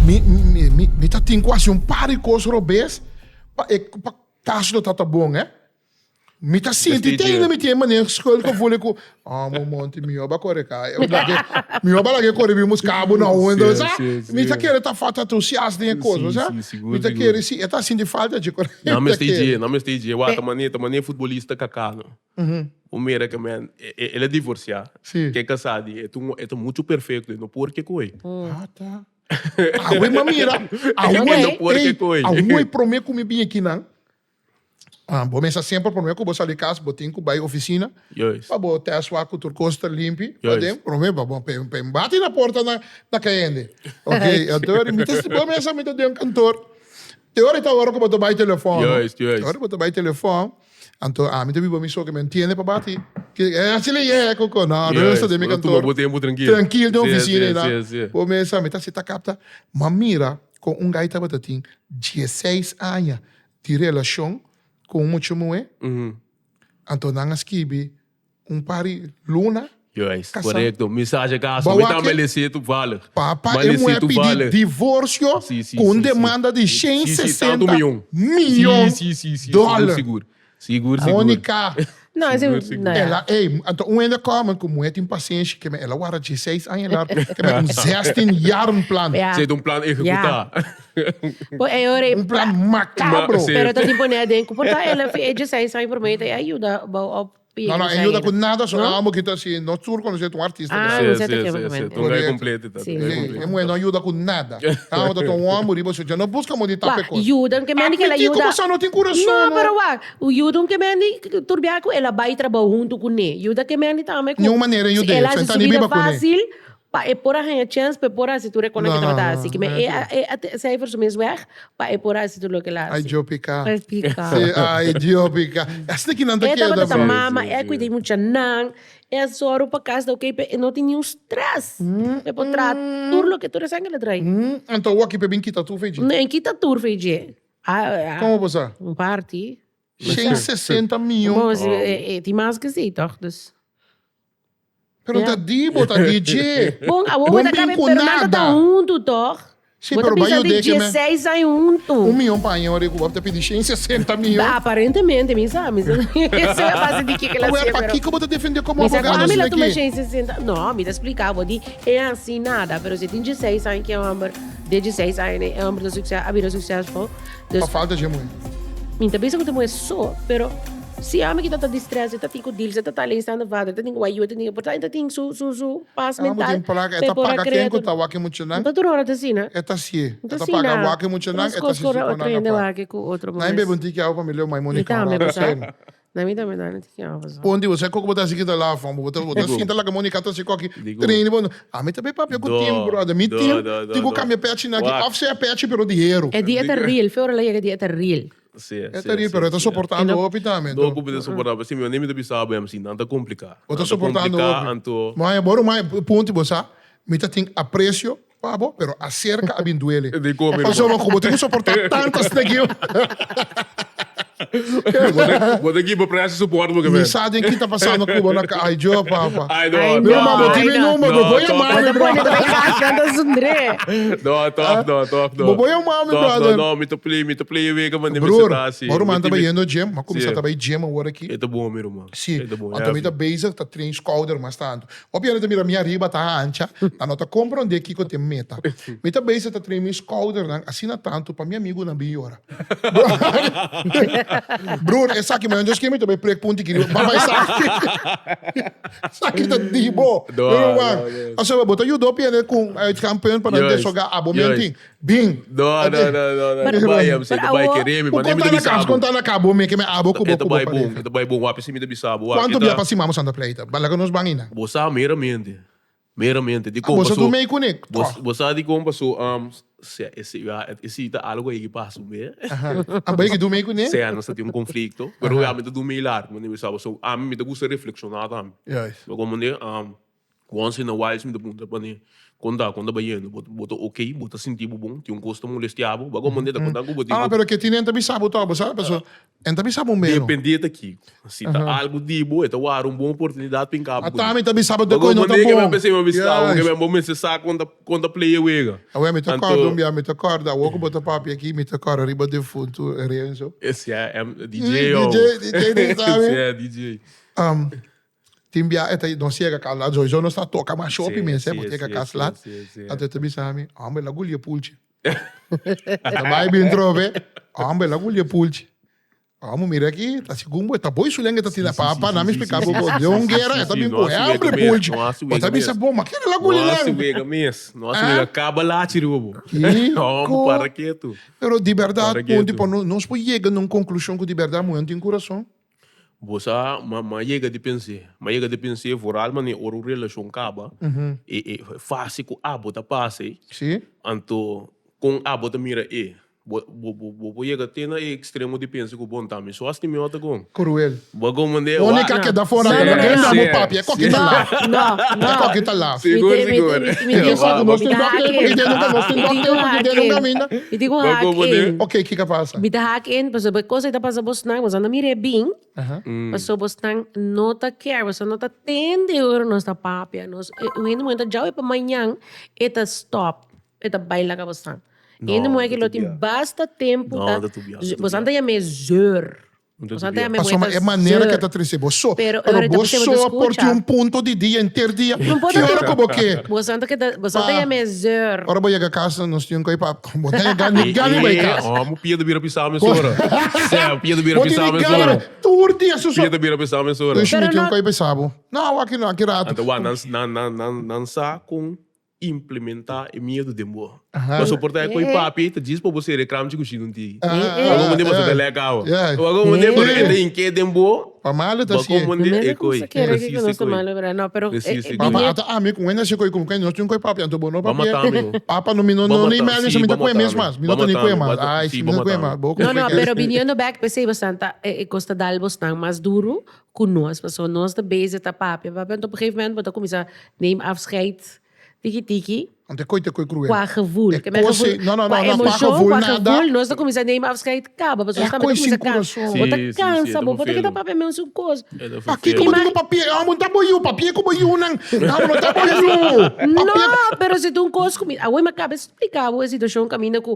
Mi mi mi mi ta tin ku hasi un par di kos robes pa e pa kas lo ta ta bon eh. Mi ta sinti te ainda mi tin e manera schuldgevoel ku amo monti mi yoba kore kai mi yoba laga e kore bin buska bo na unda bo sa mi ta kere ta falta entusiasmo den e kos bo sa mi ta kere si e ta sinti falta dje kore Nan mester dje nan mester dje wak ta manera ta manera futbolista Kaká no bo mira ke men el a divorcia ke kasa di e ta mucho perfecto e no por ke koe. Awe mi a mira awe awe prome ku mi bin akinan Bo mester semper prome ku bo sali kas bo tin ku bai ofisina pa bo test wak ku tur kos ta limpi paden prome pa bo pa e bati na porta na na kayende ok anto mi ta bo mester mi ta den kantor te ora ta ora ku bo ta bai telefon te ora bo ta bai telefon anto ami ta biba mi so ke mi entiende pa bati asina ye koko no rustig den mi kantor trankil den ofisina bo mester mi ta sita kapta mi a mira kon un gai tabata tin dieseis aña di relashon ku un mucha muhé, anto nan a skibi un par di luna Juist, kasá. korekto. Mi sa haci kaso. Mi Bo tambe wak e lesé toevallig. Papa Ma e lesé muhé pidi toevallig. divorsio Si, si, ku un si, si. demanda di shen Si, si, tantu sesenta mion. mion Si, si, si, si, sigur, dòler. sigur. Sigur, sigur. Monica. No, ese, Sigur, sigur. no, ja. Ela, ey, anto un hende komen ku muhé tin pasenshi, ke men ela warda dieseis aña largu, ke men un zestien jaren plan. Ja. Zet un plan ehekutá. Bo e ora e Un plan macabro. Ma, sí. Pero ta tin pone aden ku por ta el a fi e dieseis aña promé ta e ayuda bo op No, no, e ayuda ku nada, so amo kita si nos tur konosé ta un artista Ah, grandi. no Sí, sé sí, ta sí, kema sí. ku Ta un guy Correcto. completo ta. Sí. Un guy Sí, completo. e muhé no ayuda ku nada. Amo ta un homber riba su dje no buska mo di tapa e Wak, kos. yuda ke mendi ke el Admití ku ayuda. boso no tin kurason, No, no. pero wak, yuda un ke mendi tur bia ku el a bai trabou huntu kuné. Yuda ke mendi tambe ku Niun manera si yud'é, el a so hasi e ta su ni bida biba kuné. fásil. Pa e por a haña chèns pa e por a hasi tur e kosnan No, ke no, tabata no, hasi. Ke me no, e no. a e a cijfer su mes wèg pa e por a hasi tur loke el a Ai hasi. Dio piká. Ai piká. Sí, ai Dio piká. Asina ki nan ta E keda, tabata ta bro. mama, Sí, e a sí. kuida e muchanan, e a sòru pa kas ta oké, pe e no tin niun strès. E por traha tur loke tur esaki el a traha. Anto awor ki pe bin kita tur feji? No, e kita tur feji. A, a, Komo bo sa? Un parti. 160 miyon. Bon, si, e, e tin mas ke si, toch? Dus. Pero ta di bo, ta di dje. Bon, awor Bon bo ta bin kabe, ku pero nan ta nada. ta huntu, toch? Sí, Bo ta pero bisa bai di yude ke me. 16 aña huntu. Un miyon pa aña ora ku bo ta pidi 160 miyon. Ba, aparentemente, mi sa, mi sa. Eso a base di kiko el a Awor, hasié, pero. pakiko bo ta defende komo Mi sa ku abogado ami la asina tuma aki? 160. No, mi ta splika bo di e hasi nada, pero si tin 16 aña ku e homber, de 16 aña e homber ta sukses, a bira suksesful. Dus. Pa falta dje muhé. Mi ta bisa ku ta muhé so, pero si ami ki ta ta distress, e ta tin ku deal, e ta ta alleenstaande vader, e ta tin ku ayuda, e ta tin ku por ta, e ta tin su su su pas Ah, bo mental tin plaka, e pa e ta por a paga krea ken ku tur. ta wak e muchanan? No ta tur ora ta asina. E ta sié. No E ta ta paga asina. wak e muchanan, e ta Nos sisi kos ku otro nan hende apart. wak ku otro bo Nan mes. bebe un tiki awa pa mi leu mai Mi Monica un tambe rato bo sa. seno. Na mi tambe nan tiki awa bo sa. Ponti bo sa koko bo ta hasi kita lafa, bo ta bo ta sinta laga Monica ta hasi koki Digo. train bo. Ami ta bay papia ku Do, team brother, mi do, team do, do, tin ku do. kambia pechi nan aki Wak. of sea pechi pero di hero. E dia ta real, fe ora la yega dia ta real. Sí, E sí, ta real sí, pero e ta sí. soportando E no- hopi tambe No anto. ku bo ta soportá, pero si mi mi ta bisa bo MC, nan ta kompliká. Bo ta Nan ta soportando kompliká, hopi. anto. Maya, bo ruman, punti bo sa, mi ta tin aprecio pa bo, pero acerca a bin duele. Di come, Pasobra ku bo tin ku soportá tanto asina aki. Bo ta give precio support bo Mi men. sa den ki ta pasando ku bo na ka. Ay, Dios, papa. Ay, no, Ay, no, Mi ruman, bo no. tin mi no. number, bo No, por top. yama Bo mi, ta pone brother. ta bay kas nan ta zundré. No, top, no, top, no. Bo por yama mi, Top, brother. No, no, mi ta play, mi ta play wega, man, mi Broer, ta hasi. bo ruman Mi ta tin mi- bayendo gym, m'a kuminsá Sí. ta bay gym awor aki. E ta bon, mi ruman. Sí, E ta bon, anto mi ta heavy. bezig ta train schouder mas tantu. Hopi hende ta mira mi ariba ta hancha, nan no ta komprondé kiko ta e meta. Mi ta bezig ta train mi skoudernan asina tantu pa mi amigunan bin yora. Broer, esaki mañana Dios kier mi ta bai prek punti kiri, ba bai esaki. Esaki ta di bo. No, Mi ruman, no, no. pasobra bo ta yuda hopi hende ku un uitgangpunt pa nan Juist, deshoga abo juist. menti. Bin. No, no, no, no, no. Pero- Bai, MC, pero ta bai awo- kere mi, Ku ma mi konta ta na bisa kas, bo. konta na kabo mi ke me abo ku bo E ta ku bo bai bon, pareha. e ta bai bon, wapi si mi ta bisa bo. Wak, Kuantu e bia ta- pa simamos anda pleita? Balaga nos ban ina. Bo sa meramente. Meramente. Di Ah, kon bo sa paso. tu mei kuné? Bo, Toch. bo sa di kon paso, um, se, ese, ja, ese ta algo aí que passa, be. Ah, bai que tu mei kuné? Se, nos ta tin un conflicto, pero ja, mi ta du mei largo, mi ta bisa, so, a mi mi ta gusta reflexionar tambe. Juist. Bo como ne, um, Once in a while mi ta puntra pa ne, kon ta, kon ta bayendo? Bo bo ta ok? Bo ta sinti bo bon? Tin un kos ta molestia bo? Bo manera ta konta ku bo tin Ah, ku. pero ke tin en ta bisa bo tok, bo sa? Paso en ta bisa bo meno. Depende ta kiko. Si ta algu di bo, e ta wara un bon oportunidat pa hinka bo Ata mi ta bisa bo Bo de koe no ta manera ke mi a bon. pensa, mi a bisa bo, ke Juist. mi bo mester sa kon ta kon ta play e wega. Awe, mi ta Anto. kòrda un bia, mi ta kòrda, awor ku bo ta papia aki, mi ta kòrda riba defuntu Renzo. Ese a DJ, oh. DJ, DJ, di sabi. Ese a DJ. Um, Tin bia e ta nos yega kas lat sowieso nos ta toka mas shopi mes eh, bo yega kas lat. Anto e ta bisa mi, homber la gulia pulchi. Ta bai bin trobe, homber la gulia pulchi. Amo mira aki, ta segun bo, e ta boi su lenga e ta tira pa pa, na mi splika bo bo de un guera, e ta bin ku hambre pulchi. Bo ta bisa bo, ma kere la gulia No hasi nan? wega mes, no hasi wega, kaba lachi riba bo. Kiko? Homber para ketu. Pero di berdad, Para punti ketu. pa nos por yega na un konklushon ku di berdad muhé no tin kurason. Bo sa, ma ma yega di pens'é, ma yega di pens'é vooral manera ora un relashon kaba, e e fase ku abo ta pasa ei, Sí. anto kon abo ta mira e, bo bo bo bo por yega te na e ekstremo di pensa ku bon ta mi so hasi mi ota kon. Cruel. Bo a komand'é, Monica wak. keda fora No, no, no, no, no. no. Bo papia, e koki ta laf. No, no. E koki ta laf. Sigur, Mi te- mi te- sigur. mi- mi te- Yo sa ku nos mi tin ta dokter, haak porque in. den nunca nos tin Mi dokter, tin porque den haak nunca in. minda. Mi tin ku Bo haak komand'é. in. Ok, kiko pasa? Mi ta haak in, pasobra e kos ei ta pasa bosnan, boso no mira e bin. Pasobra bosnan no ta care, boso no ta tende ora nos ta papia. Nos, un hende muhé ta djawe pa mañan e ta stop, e ta bai laga bosnan. No, Hende muhé no ki ta lo tin bia. basta tempu No, ta, no ta bia, no ta bosan bia. ta yam'é zeur. No ta Bosan ta bia. yam'é Pasobra muhé e ta manera ke zeur. ta trese bo so. Pero Pero ora ta bo bisa bo ta so por tin skucha. un punto di dia henter dia. No por Ki ta ora ku bo ke? Bosan ta keda, bosan ta Pa. yam'é zeur. Ora bo yega kas nos tin un koi pa bo ta yega ni gana bai kas. Oh, mo pia ta bira pisa mes ora. Sè, pia ta bira Bo tin pisa ni mes gana ora. tur dia su so. Pia ta bira pisa mes ora. Dus mi Pero tin un no. koi pa sa bo. No, aki no, aki rato. Anto, wa, nan, nan, nan, nan, nan sa kon. implementá e miedu den bo. Pasobra por ta e ko'i papia ei ta djis pa bo sera e kramchi ku shinu un tiki. Algun manera pasobra ta lèk awa. Algun manera pero e ta hink'é den bo. Pa malu ta Bo sié. komprendé e Mester ko'i. kumsa kere Presis kiko e nos ta ko'i. malo bra. No, pero Presis e Papa ko'i. ata ami ku wenda si ko'i ku no tin ko'i papia anto bo no Ba papia. mata mi. Papa no mi no Ba no ni mata, mami sí, mi ta ba kue mata mes mi. mas. Mi Ba no ta ni mata kue mi. mas. Ba ta, Ai, sí, si ba mi no kue mata mi. mas. Bo No, no, kue pero biniendo back p'esei bastante e kos ta dal bosnan mas duru ku nos. Pasobra nos ta bezig ta papia, papia. Anto op een gegeven moment bo ta kuminsá neem afscheid tiki tiki. Anto e koi ta koi kruel. Qua gevoel. E Ke men kos gevoel, ei, no, no, no, qua no, qua emoshon, gevoel qua nada. gevoel. Nos ta kuminsá neem afscheid kaba. Pasobra E nos tambe koi ta sin kuminsá kansa. kurason. Bo ta Sí, sí, sí, e kansa, ta bo bo ta keda vervelend. papia mes un kos. E ta Pakiko vervelend. bo tin ku papia? E amo no ta bo yu, papia ku bo yunan. Amo no ta bo yu. No, Papia. pero si ta un kos ku mi, awor mi a kaba splika bo e situashon kaminda ku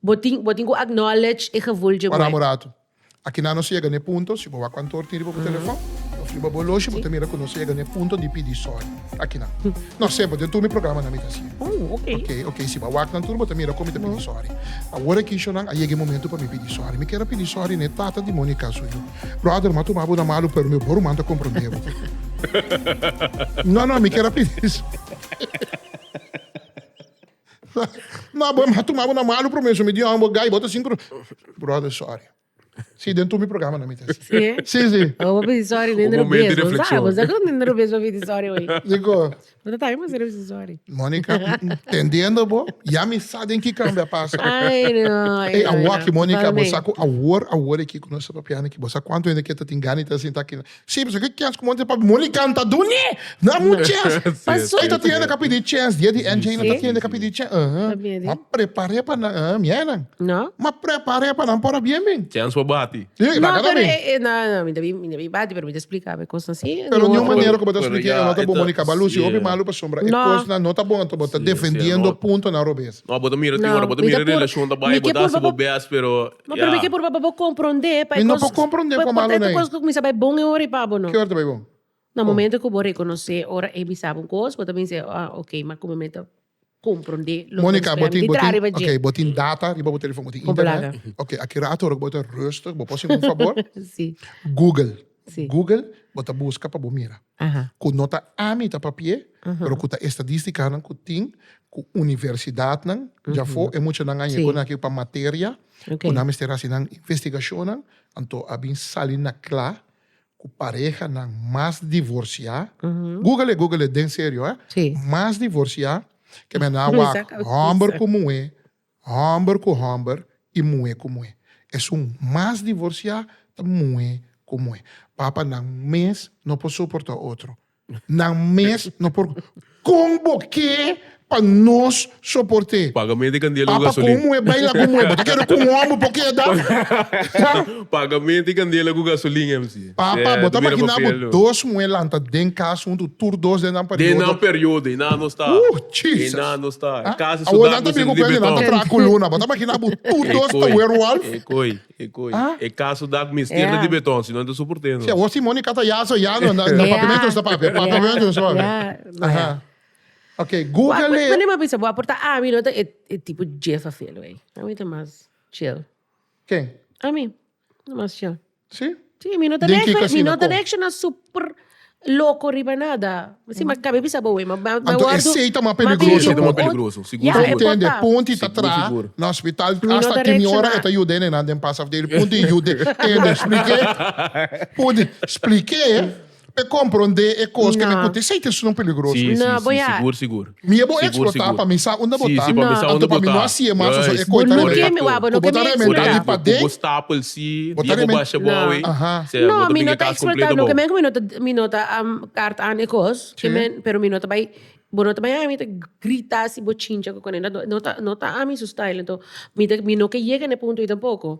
Bo tin, bo tin ku acknowledge e gevoel dje Para muhé. un rato. Aki nan nos yega na e punto, si bo wak kantor tin riba bo telefon, of riba bo loshi, bo ta mira ku nos yega na e punto di pidi sorry. Aki nan. No, semper, den tur mi programanan mi ta hasié. Oh, ok. Ok, ok, si bo a wak nan tur, bo ta mira kon mi ta pidi sorry. Awor aki shownan a yega e momento pa mi pidi sorry. Mi kier a pidi sorry na e tata di Monica su yu. Brother, mi a tuma bo na malu, pero mi bo ruman ta komprondé bo. No, no, mi kier a pidi sorry. No, bo a tuma bo na malu prome, so mi di bo gai, bo ta sin Brother, sorry. Si, den tur mi programa na mi ta si. Si? Si, si. Oh, bo pidi sorry den Un momento robes, di bo sa, reflexion. bo sa ku den robes bo pidi sorry hoy. Diko? Bo ta tambe bo pidi sorry. Monica, entendiendo bo, ya mi sa den ki kambia pasa. Ay, no, ay, Ey, no, awor aki, no. Monica, bo Totalmente. sa ku awor, awor aki ku nos ta papiando aki, bo sa kuantu hende ke ta tin gana di ta sinta aki. Sí, pasobra ke chèns ku monte pa Monica ta duni? Na un chèns. Paso. Ei ta tin hende ka pidi chèns, dia di NJ no ta tin hende ka pidi chèns. Ta bien, Ma prepar'é pa nan, uh, mienan. No? Ma prepar'é pa nan por a bien bin. Chèns pa bati. Sí, No, laga pero bin. eh, eh, no, no, mi ta bin, mi ta bin bati, pero mi ta splika e kosnan así. Pero Ni niun otro. manera ku bo ta Pero splika ya, e no ta bon, e ta- Monica. Ba lusi hopi sí. malu pasobra e No. kosnan no ta bon, anto bo ta Sí, sí, defendiendo no. puntonan robes. No, bo ta mira tin No, ora, bo ta mi ta mira por- relashon ta bai, mi bo ke ta por hasi bo pa- best, pero Ma pero mi ke por pa bo komprondé. Pa e Mi no kos- por komprondé pa- kon pa malo e nei. kos ku kuminsá bai bon e ora i pa bo no. Ki ora ta bai bon? Na momento ku bo rekonosé ora e bisa bo un kos, bo ta bisa, ah, ok, ma ku mi ta komprondé loke Monica, mi bo tin, ta bo traha tin, riba dje. ok, bo tin data riba bo telefon, bo tin Kon internet. plaga. Ok, aki rato ora ku bo ta rustig, bo por hasi un fabor? Sí, Google. Sí. Google, bo ta buska pa bo mira. aha. Ku no ta ami ta papié, pero ku ta estadístikanan ku tin ku universidatnan djafó e muchanan a yega aki pa materia ku nan mester hasi nan investigashonnan, anto a bin sali na kla ku parehanan mas divorsiá, google e, google e den serio eh, mas divorsiá ke men a wak hòmber ku muhé, hòmber ku hòmber i muhé ku muhé. Esun mas divorsiá ta muhé ku muhé. Papa nan mes no por soportá otro. Nan mes no por. Kon bo ke pa nos soport'é? Pagamento di kandela ku Papa gasolin. kon muhé baila ku muhé? Bo ta kere ku un hòmber por keda? Pagamento di kandela ku gasolin, MC. Papa, bo ta mira imaginá bo papel, no. dos muhé lanta den kas huntu, tur dos den nan Den periodo. nan periodo, einan nos ta. Jesus! Einan nos ta. Ah, Kasi Awor sudat nan ta nos bin ku di kuende, nan ta beton. traha koluna. Bo ta imaginá bo tur dos ta werewolf? E koi, e koi. Ah? E kaso dak mester ta Ja. di beton, si no ta soport'é nos. Si, awor si Monica ta yaso ya no, na, na Ja. papiamento nos ta papia, papiamento nos ta papia. Ja, no, Aha. ja. Ok, Google Wa- e. Wanneer mi a bisa bo, por ta ami no ta e, e tipo Jeff a veel, wey. Ami ta mas chill. Ken? Ami, ta mas chill. Si? Sí, mi no ta Den kiko reacciona, mi asina no ta kon? reacciona super loco riba nada. Si, ma cabe bisa bo, wey, ma, ma, ma Anto wordo- esey ta mas ma bini peligroso. Esey ta mas un- peligroso, sigur, Ja, sigur. e por Entende? ta. Punti ta Sigur, tra sigur. na hospital Mi no hasta ta ki mi ora reacciona. e ta yuda hendenan den pas afdeli. Punti yuda hende. Spliké. Punti spliké pe komprondé e kos ke mi No. ku esei ta esun peligroso. Sí, sí, No, sí, bo ya. sigur, sigur. Mi e bo Sigur, eksplotá sigur. pa mi sa unda bo Sí, ta. sí, pa mi sa Anto unda pa bo mi no ta. hasié mas pasobra e Juist. koi Bo ta no ke rementá. mi, wa, bo no Ku bo ke ta mi rementá di eksplotá. paden. Ku bo stapel sí, Bo ta dia bo remen- basha bo No. awe. Aha. Sea, bo No, ta mi bringa no ta kas eksplotá, kompleto no ke bo. men ku mi no ta, mi no ta um, kaart aan e kos, ke Sí. men, pero mi no ta bai, bo no ta bai ami ta grita si bo chincha ku kuné, no, no ta, no ta ami su style, anto mi ta, mi no ke yega na e punto ei tampoko.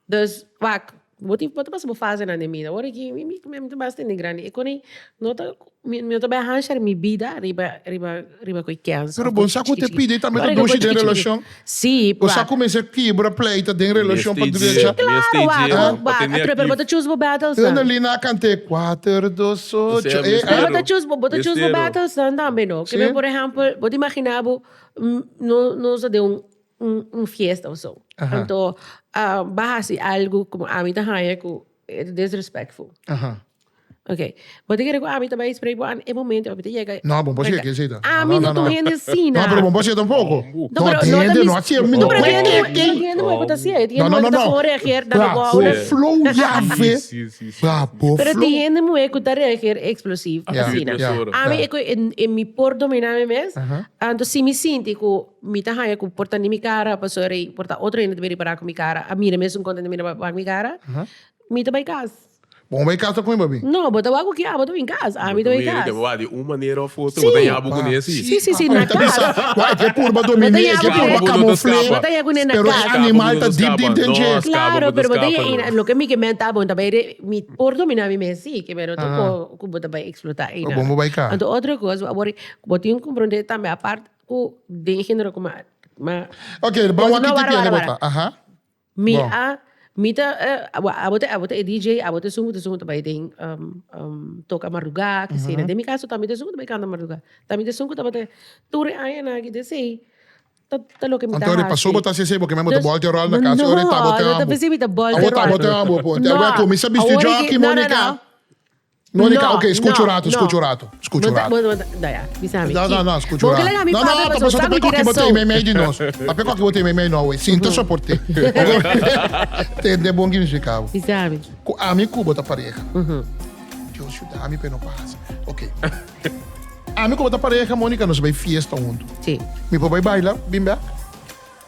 Dus, wak, Bo tin bo ta pasa bo fasenan den bida. Ora ki mi mi mi ta basta hende grandi. E koni no ta mi no ta bai hanshar mi bida riba riba riba koe kens. Pero bon sa ku te pidi tambe ta dushi den relashon. Si, Bo sa ku mester kibra pleita den relashon pa drecha. Claro, wak, wak. Atrobe pero bo ta choose bo battles nan. Unda Lina a kant'é kuater, dos, ocho. E, Pero bo ta choose bo ta choose bo battles nan tambe no. Ke men por ehèmpel bo ta imagina bo no nos ta den un un fiesta of zo. Anto ba hasi algo como ami ta haña cu e ta disrespectful. Ok. Bo ta kere ku ami ta bai spreek bo an e momento ami ta yega. No, bo por sigue ke sita. Ami no ta un hende asina. No, pero bo por sigue tampoco. No, pero no ta mis. No, hende no No, pero kwe hende ke ke. hende muhe ku ta hasié. No, Hende no, muhe no, ku ta no. gewoon reageer dat Bra, bo bo no. flow yave. Si, si, si. Bra, bo Pero flow. tin hende muhe ku ta reageer explosief Ja, asina. ja, Ami ja. e ku e mi por dominá mi mes. Anto si mi sinti ku mi ta haña ku por ta ni mi kara pasobra por ta otro hende ta bini para ku mi kara a mira mesun konta ta mira wak mi kara. Mi ta bai kas. Bo bai kas ta con babi? No, bo ta wak ku kia, bo ta bin kas. Ami ta bai kas. Bo di un manera of otro, bo ta yabu ku ne si. Si, si, si, na kas. Wa e ke purba domini, e ke purba kamufle. Bo ta yabu ne na Pero kas. e animal ta deep deep den dje. Claro, pero bo ta ya, loke mi ke men ta, bo ta bai, mi por domina mi mes si, ke men no ta ku bo ta bai explota eina. Bo bai kas. Anto otro kos, awor bo tin ku komprende tambe apart ku den genero ku ma. Ok, ban wak ki tipo hende bo ta. Aha. Mi Bon. a, mi ta, abo ta, abo ta e DJ, abo ta esun ku ta esun ku ta bai den toka mardugá, ke asina. Den mi kaso tambe ta esun ku ta bai kanta mardugá. Tambe ta esun ku tabata tur e añanan aki ta esei, ta ta loke mi ta Anto hasi. pasobra bo ta hasi esei bo ke men bo ta Dus, bòlta e ròl na kas, no, ora e ta bo te no ta amo. pesei mi ta bòlta Abo e ta ròl. bo te amo po. No, Awor kuminsá bisti awor jockey, aki, no, no, Monica. no. Monica, No, ok, scucha un no, rato, no. scucha un rato, scucha un Bo ta- rato. bo- bo- No, ya, bisa mi. No, no, no, scucha un Bo rato. ke laga mi No, no, papia, ta pasobra pasobra sa ta mi pe koki bo rason. te meimei di nos. Ta pe koki bo te meimei no, we. Sinta soporte. Tende bon ki mi splica bo. Bisa mi. Ku ami ku bo ta pareha. Dios yuda mi pe no pasa. Ok. Ami ku bo ta pareha, Monica, nos bai fiesta huntu. Si. Mi por bai baila, bin bek?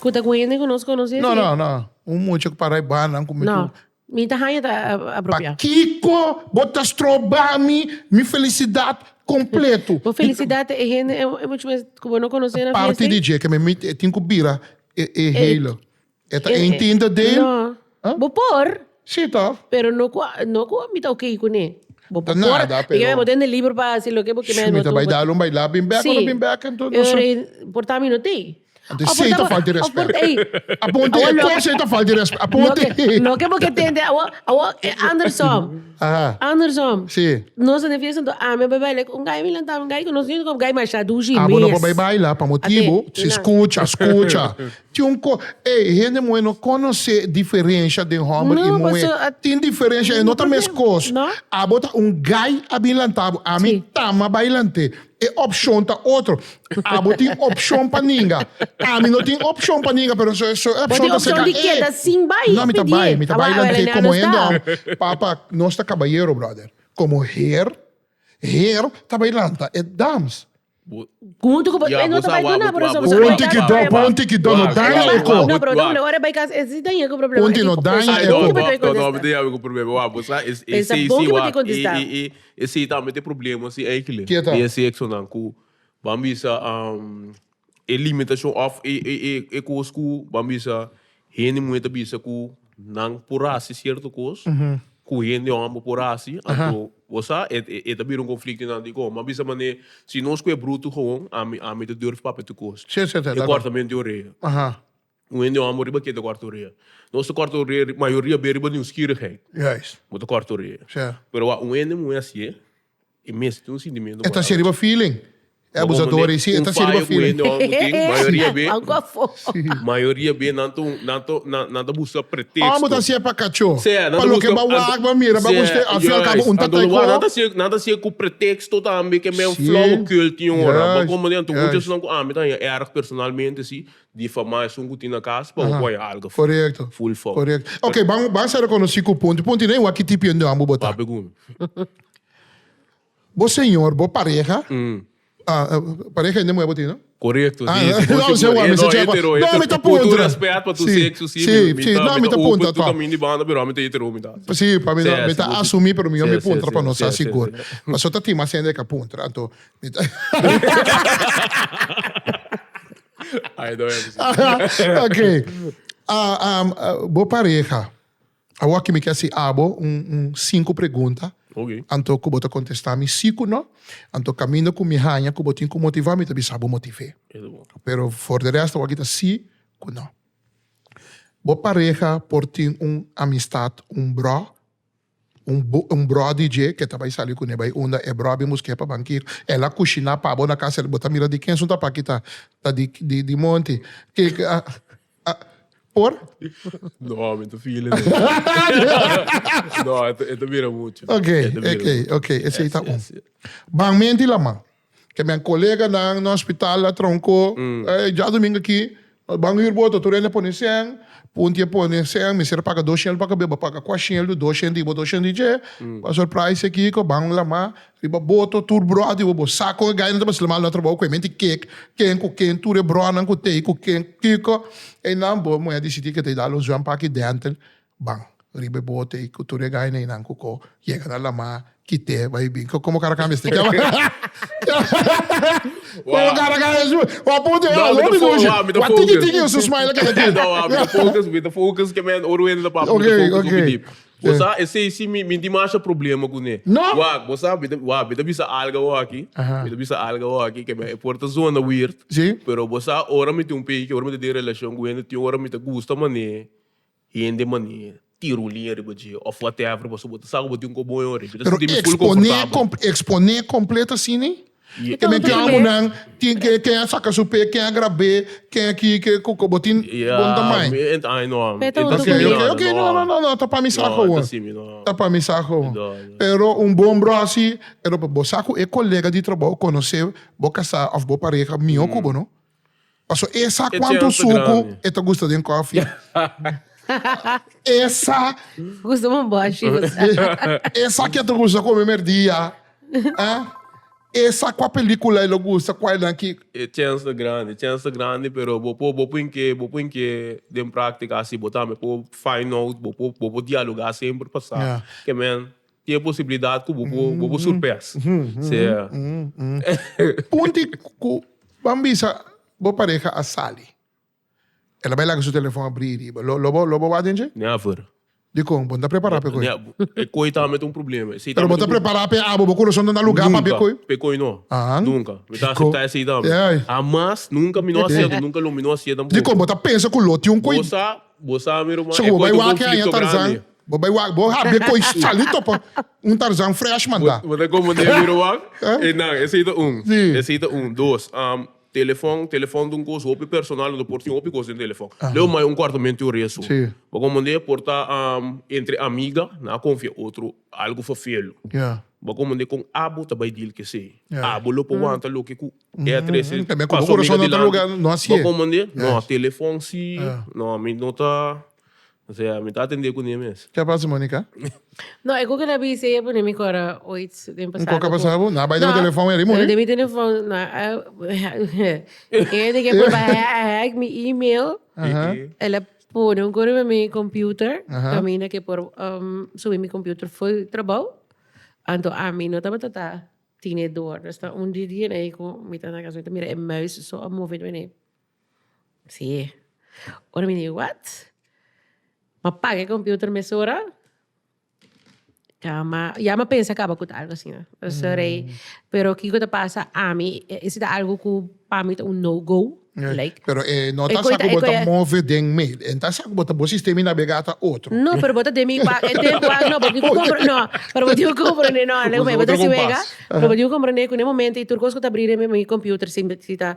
Ku ta ku hende ku nos konosé, No, si. no, no. Un mucha ku para e banda ku mi No. ku. Mi ta haña ta apropiá. Pakiko bo ta stroba mi mi felisidat kompleto? Bo felisidat ta e hende e muchu mes ku bo no konosé na fiesta? Parti di dje ke mi tin ku bira e hele. E ta entiende deel? No. Bo por. Si toh. Pero no ku no ku mi ta oké kuné. Bo por. Ta nada pero. Bo tende liber pa hasi loke bo ke. Mi ta bai dal un baila bin bek ora bin bek enton. Si. Por ta mi no tei. Anto esei ta falta di respet. Aponte e kos ei ta falta di respet. Aponte. No ke bo ke tende awo awo andersom. Aha. Andersom. Si. Nos ta den fiesta anto ami a bai baila ku un gai mi lanta un gai ku nos ku gai masha dushi mes. Abo no por bai baila pa motibu si skucha skucha. Tin un ko ey hende muhe no konosé diferensha den hòmber i muhe. Tin diferensha e no ta meskos. Abo ta un gai a bin lanta bo ami tama bai lant'é. E opshon ta otro. Abo tin opshon pa ninga. Ami no tin opshon pa ninga, pero so so Bo opshon tin ta opshon seca di keda e. sin bai No, mi ta pidi bai, e. mi ta Awa, bai awa, lant'é Elena, komo nos hende ta. hòmber. Papa, nos ta kabayero, brother. Komo her, her ta bai lanta e dams. Bo- Huntu ku bo, Ya, e no bo ta sa bai wa, duna, bo- pero wa, so bo bo sa bai Ponti wa, ki kas, do, bai ba. ponti ki do, no Wak, daña wak, e ko. wak, No, pero wak. no, ora bai kas, e si daña ku problema. Ponti no daña Ai, e no, ko. Bon ki bo ta no, no, kontesta. mi ta yabi ku problema. Wak, bo sa, es, Pensa es, bon si, ki bo ta wak, e, kontesta. e, e, esei tambe ta e problema si eigenlijk. Ke ta? E sexonan ku Ban bisa e limitashon òf e e e e kos ku ban bisa hende muhé ta bisa ku nan por hasi sierto kos ku hende hòmber por hasi anto bo sa e e ta bira un konflikto nan dikon ban bisa manera si nos ku e brutu gewoon ami ami ta durf papia tur kos Sí, sí, sí, e dakor. kòrtamentu di orea. Aha. Un hende hòmber riba ke ta kòrta orea? Nos ta kòrta orea mayoria be riba nieuwsgierigheid. Juist. Bo ta kòrta orea. Sí. Pero wak un hende muhé hasié E mester tin un sentimiento E ta hasi riba feeling. E abusador ei, si, e ta hasi riba feeling. Un fayo ku hende hòmber tin, mayoria be, Algo afó. mayoria be nan ta nan ta nan ta buska pretexto. Hòmber ta hasié pa kachó. Sea, nan Pa ta loke buska ba wak, ba mira, ba buska, al fin al kabo un ta Anto taiko. nan ta hasié, nan ta hasié ku pretexto tambe ke men Si. flauwekul tin ora. Ba Juist, komo di anto muchos juist. nan ku ami ta haña erg personalmente si, difamá esun ku tin na kas pa bo poi algo Korekto. full fout. Korekto. Ok, ban ban sa rekonosí ku punto. Punto i wak ki tipo hende hòmber bo ta. Papia ku mi. Bo señor, bo pareha, pareha hende muhé bo tin, no? Korekto, Ah, si, si, no, si, se wak, mi no, se check. hetero, No, hetero. mi ta Ku tur puntra. respet pa tu Si, sexo, si, si, mi si, ta, no, mi mi ta ta open puntra tu to. kaminda di banda, pero ami ta hetero, mi ta. Si, pa mi Si, no, mi si, ta si. asumí, pero mi no Si, mi si, puntra si, pa no si, sa si, sigur. si. Pasobra ta tin mas hende ka puntra, anto mi ta Ai, no, si. Ok. Ah, um, bo pareha, Awor aki mi ke hasi abo un un sinku pregunta. Ok. Anto ku bo ta kontestá mi sí ku no. Anto kaminda ku mi haña ku bo tin ku motivá mi ta bisa bo motiv'é. Eso bon. Pero for de resto awor aki ta sí ku no. Bo pareha por tin un amistat, un brò, un bo un brò di dje ke ta bai sali kuné bai unda e brò a bin busk'é pa bankir. El a kushiná pa bo na kas, bo ta mira di ken su tapa aki ta ta di di di monti. Ke a a. Por? No, mi ta feeling it. No, e ta bira mucho. Ok, ok, ok, esei ta un. Ban menti laman. Ke men koleganan na hospital a tronko, eh, djadumingo aki, ban huur boto, tur hende a pone sèn, punti a pone sèn, mester a paga dos shèndu pa kab'é, bo paga kua shèndu, dos shèndu di bo, dos shèndu di dje, pa surprise aki, ku ban lama riba boto, tur brò di bo, bo sa kon e gainan ta basila mal na trabou, ku e menti kek, ken ku ken, tur e brònan ku tei ku ken, kiko, einan bo muhé a disidí ke ta dal un zwempaki denter, Ban riba e bote i ku tur e gaina einan ku ko yega na lamá, kit'é bai bin. Komo kara kambia este? Komo kara kambia este? Wa punti, wa No, mi ta lobi fo- dushi. wa, mi ta Wa tiki focus. tiki su smile a keda aki. No, wa, mi ta focus, mi ta focus ke men ora wende ta papia, mi ta Oké, focus oké. hopi diep. Bo sa, esei si mi, mi tin masha problema kuné. No? Wak, bo sa, mi ta, wa, mi ta bisa algo awor aki, mi ta bisa algo awor aki, ke men e por ta zona weird, Si. pero bo sa, ora mi tin un peki, ora mi ta den relashon ku hende, tin ora mi ta gusta manera Hende manera tira un liña riba dje of whatever pasobra bo ta sa ku bo tin un koboyo riba. Pero eksponé eksponé kompleto asina Ye. Ke men tin amunan tin ke ken a saka su pe ken a grab'é ken a ki ke ku bo tin bon ta mai. Ya ai no. Pe ta Ok ok ok no no no no ta pa mi sa gewoon. Ta pa mi sa gewoon. Pero un bon brosi pero bo sa ku e kolega di trabou konosé bo kasá of bo pareha mihó ku bo no. Paso e sa E cuanto chance sucu grandi. e ta gusta den koffie. E sa, Gusta un boshi. e sa ke ta gusta come merdia. Ah, e sa cua pelicula e lo gusta, cua nan ki. E chance ta grandi, e chance ta grandi, pero bo por, bo por inke, bo por inke den practica si bo tambe por find out, bo por, bo por dialoga semper pa sa. Ja. Ke men, tin e posibilidad cu bo por, bo por surpes. Sea. Punti cu Ban bisa bo pareha a sali. El a bai laga su telefon abrí riba. Lo, lo bo, lo bo wak den dje? Never. Dikon? Bo no ta prepará pa e koi? Ne, e koi tambe ta un problema. Esei Pero tambe bo ta ta un prepará pa e abo, bo kurason ta na lugá pa Nunka. e koi? Pa e koi no. Ah. Nunka. Mi ta Dikon? aseptá esei tambe. Ai. Hamas, nunka mi no hasié, nunka lo mi no hasié tampoco. Dikon? Bo ta pensa ku lo tin un koi? Bo sa, bo sa mi ruman, So e ku bo koi bai ta un wak e aña konflikto Tarzan, grandi. bo bai wak, bo habri e koi sali topa un Tarzan fresh manda. Bo ta komprendé mi ruman? Eh? E nan, esei ta un. Sí. Esei ta un. Dos, telefòn, telefòn ta un kos hopi personal, no por tin hopi kos den telefòn. Leu mai un kòrtamentu di orea so. Sí. Bo komprendé? Por ta entre amiga, nan a konfia otro algu fafelu. Ja. Bo komprendé kon abo ta bai deal ku esei? Ja. Abo lo por wanta loke ku e a trese Tambe ku pa bo su amiga kurason no ta dilanti. luga, no hasié. Bo komprendé? No, Yes. telefòn si, no, mi no ta. Osea, mi ta atendé kuné mes. Ke a pasa, Monica? No, e koke na bisa e pone mi kora oit den pasado. Un koke a pasa bo? Na bai den mi telefon eri muri. Den mi telefon, na, e de ke por hack mi email. El a pone un kore pa mi computer. Kaminda ke por subi mi computer full trabou. Anto ami no tabata ta tine door. Dus ta un di dia ei ku mi ta na kas mi ta mira e muis so a move wene. Sí. Ora mi di, what? M'a paga e computer mesora. Ya m'a, ya m'a pensa caba cu ta algo asina. Sorry. Pero kico ta pasa ami, esi ta algo cu pa mi ta un no go. Like. Pero e no ta sa cu bo ta move den mail. E ta sa cu bo ta bo sistema di nabega ta otro. No, pero bo ta den mi pa, e tempo a, no, bo tin cu compra, no, pero bo tin cu comprende, no, bo ta siwega, pero bo tin cu comprende cu na e momento y tur cos cu ta abri den mi computer si ta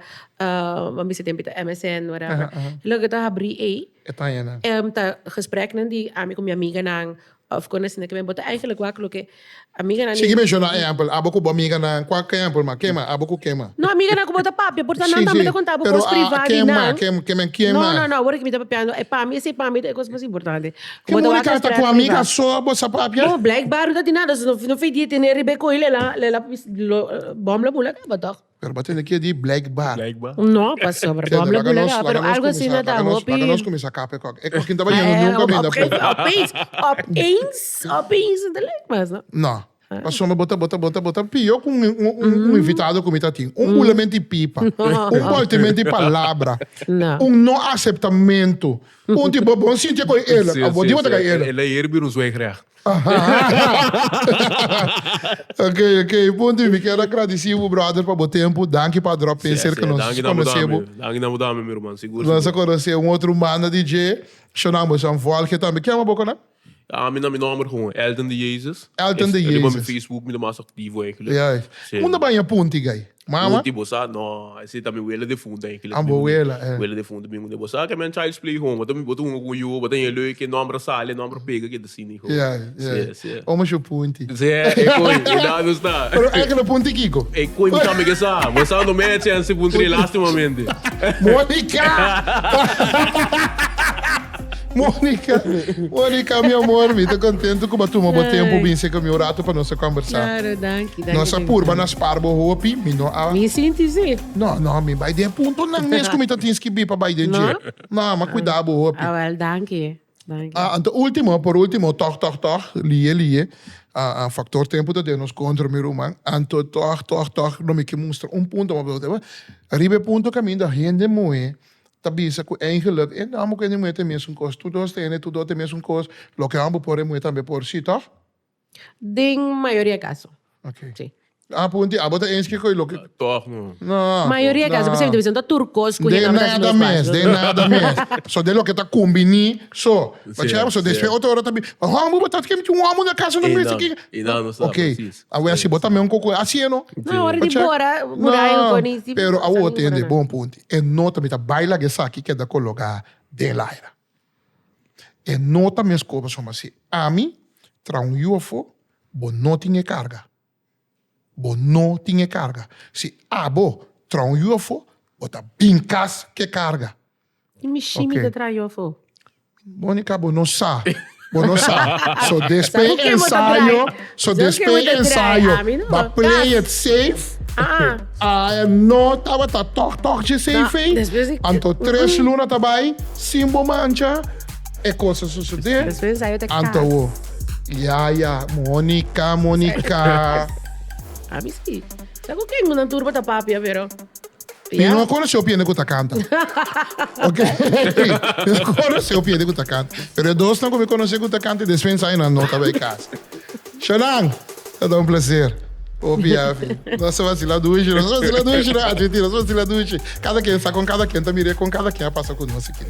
Bo bisa tempu ta MSN, whatever. Loke ta habrí ei, E ta haña nan. ta gespreknan di ami ku mi amiganan òf kon asina ke men. Bo ta eigenlijk wak loke amiganan di. Sigui menshoná ehèmpel, abo ku bo amiganan, kua ehèmpel ma? Kema? Abo ku kema? No, amiganan ku bo ta papia, por ta nan tambe ta konta bo kos privá di nan. Pero a kema, kema, kema? No, no, no, awor ke mi ta papiando, e pa mi, esei pa mi ta e kos mas importante. Ke Monica ta ku amiga so bo sa papia? No, blijkbaar no ta tin nada, no fei di tene riba e koe lela, lela bòm la bula kaba tòg. Pero bo tende ke di blijkbaar. Blijkbaar. No, pasobra Tende, bòm la laga bula nos, kaba, pero laga nos algo asina kuminsá, ta laga nos, hopi. laga nos kuminsá kap e kòk. E kòk ta bai yendo niun kaminda Opeens, p'e. opeens, opeens, opeens no ta lek mas, no? No. Pasobra bo ta, bo ta, bo ta, bo ta pio ku un, un, un, un invitado ku mi ta tin. Un bulamento di pipa, un voltemento di palabra, No. un no aseptamento. Un tipo, bo no sinti ku e eerlijk. Sí, Bo sí, di bo ta sí. kai eerlijk. El a herbi un zwijgrecht. Ok, ok. Punto. Mi kier a gradisi bo, brother, pa bo tempu. Danki pa drop in cerca nos. Danki na bo Conoce bo. dame. Danki na bo dame, mi ruman. Sigur, Nos a sigur. conoce un otro banda di dje. Shonnan bo san volge tambe. Kier bo kona? Ami na mi nomber gewoon, Elton de Jesus. Elton de Riba mi Jesus. Facebook mi ta mas activo eigenlijk. Juist. Sí. Unda baña punti gai? Mama? Punti bo sa? No, ese ta mi wela defunta eigenlijk. Ah, bo wela, eh. Wela defunta mi bo sa ke men child's play gewoon. Bo ta bo ta hunga ku yu, bo ta haya leuk, e nomber a sali, e nomber a pega ke ta asina gewoon. Ja, ja. Sí, sí. Oma su punti. Sí, e koi, e da no sta. Pero eigenlijk punti kiko? E koi mi tambe ke sa. Bo sa no me e chance punti lastimamente. Monica! Monica, Monica, mi amor, mi ta contento cu bo a tuma bo tempo bin seca mi un rato pa nos a conversa. Claro, danki, danki. Nos a purba na spar bo hopi, mi no a... Mi sinti si. No, no, mi bai den puntonan mes cu mi ta tin skibi pa bai den dje. No, ma cuida bo hopi. Ah, wel, danki. Danki. Ah, anto ultimo, por ultimo, toch, toch, toch, lie, lie, ah, ah, factor tempo ta den nos contra, mi ruman. Anto toch, toch, toch, lo mi ke mustra un punto, ma riba e punto caminda hende muhe ta bisa ku eigenlijk e hòmber ku e muhé ta e mesun kos. Tur dos ta hende, tur dos ta e mesun kos. Loke hòmber por e muhé tambe por, si tòg? Den mayoria kaso. Ok. Si. Ah, punti, abo ta eens kiko i loke. Tòg no. No. Mayoria kaso, p'esei mi ta bisa, no ta tur kos ku Den hende hòmber ta hasi nada nos mes, pas. den nada mes. So den loke ta kumbiní so. Pasobra so despues otro ora ta bin, hòmber bo ta kende tin un hòmber na kasa no mester kiko. E nan no sa Ok. precies. Awe si bo ta me un koko asi e no. No, ora di bora, murai un koni. No, pero awo tende, bon punti. E nota mi ta bai laga esaki keda koloká den laira. E nota meskos pasobra si ami traha un yu afó, bo no tin e karga. Bo no tin e karga. Si abo traha un yu afó, bo ta bin kas ku e karga. I mi shimi ta traha yu afó. Monica, bo no sa. Bo no sa. So despe ensayo, so despe ensayo, ba play it safe. Ah, no tabata toch toch dje safe ei. Anto tres luna ta bai sin bo mancha e kos a sosode. Anto wo. Ya ya, Monica, Monica. Ami si. Sa ku ken nan tur bo ta papia pero. Mi no a conoce hopi hende cu ta canta. Ok. Mi no conoce hopi hende cu ta canta. Pero e dosnan cu mi conoce cu ta canta y despues ensayo nan no ta bay cas. Shonan, ta ta un placer. Hopi happy. Nos a vacila dushi, nos a vacila dushi, no admiti, nos a vacila dushi. Cada quien sa con cada quien ta mira con cada quien a pasa cu nos aki.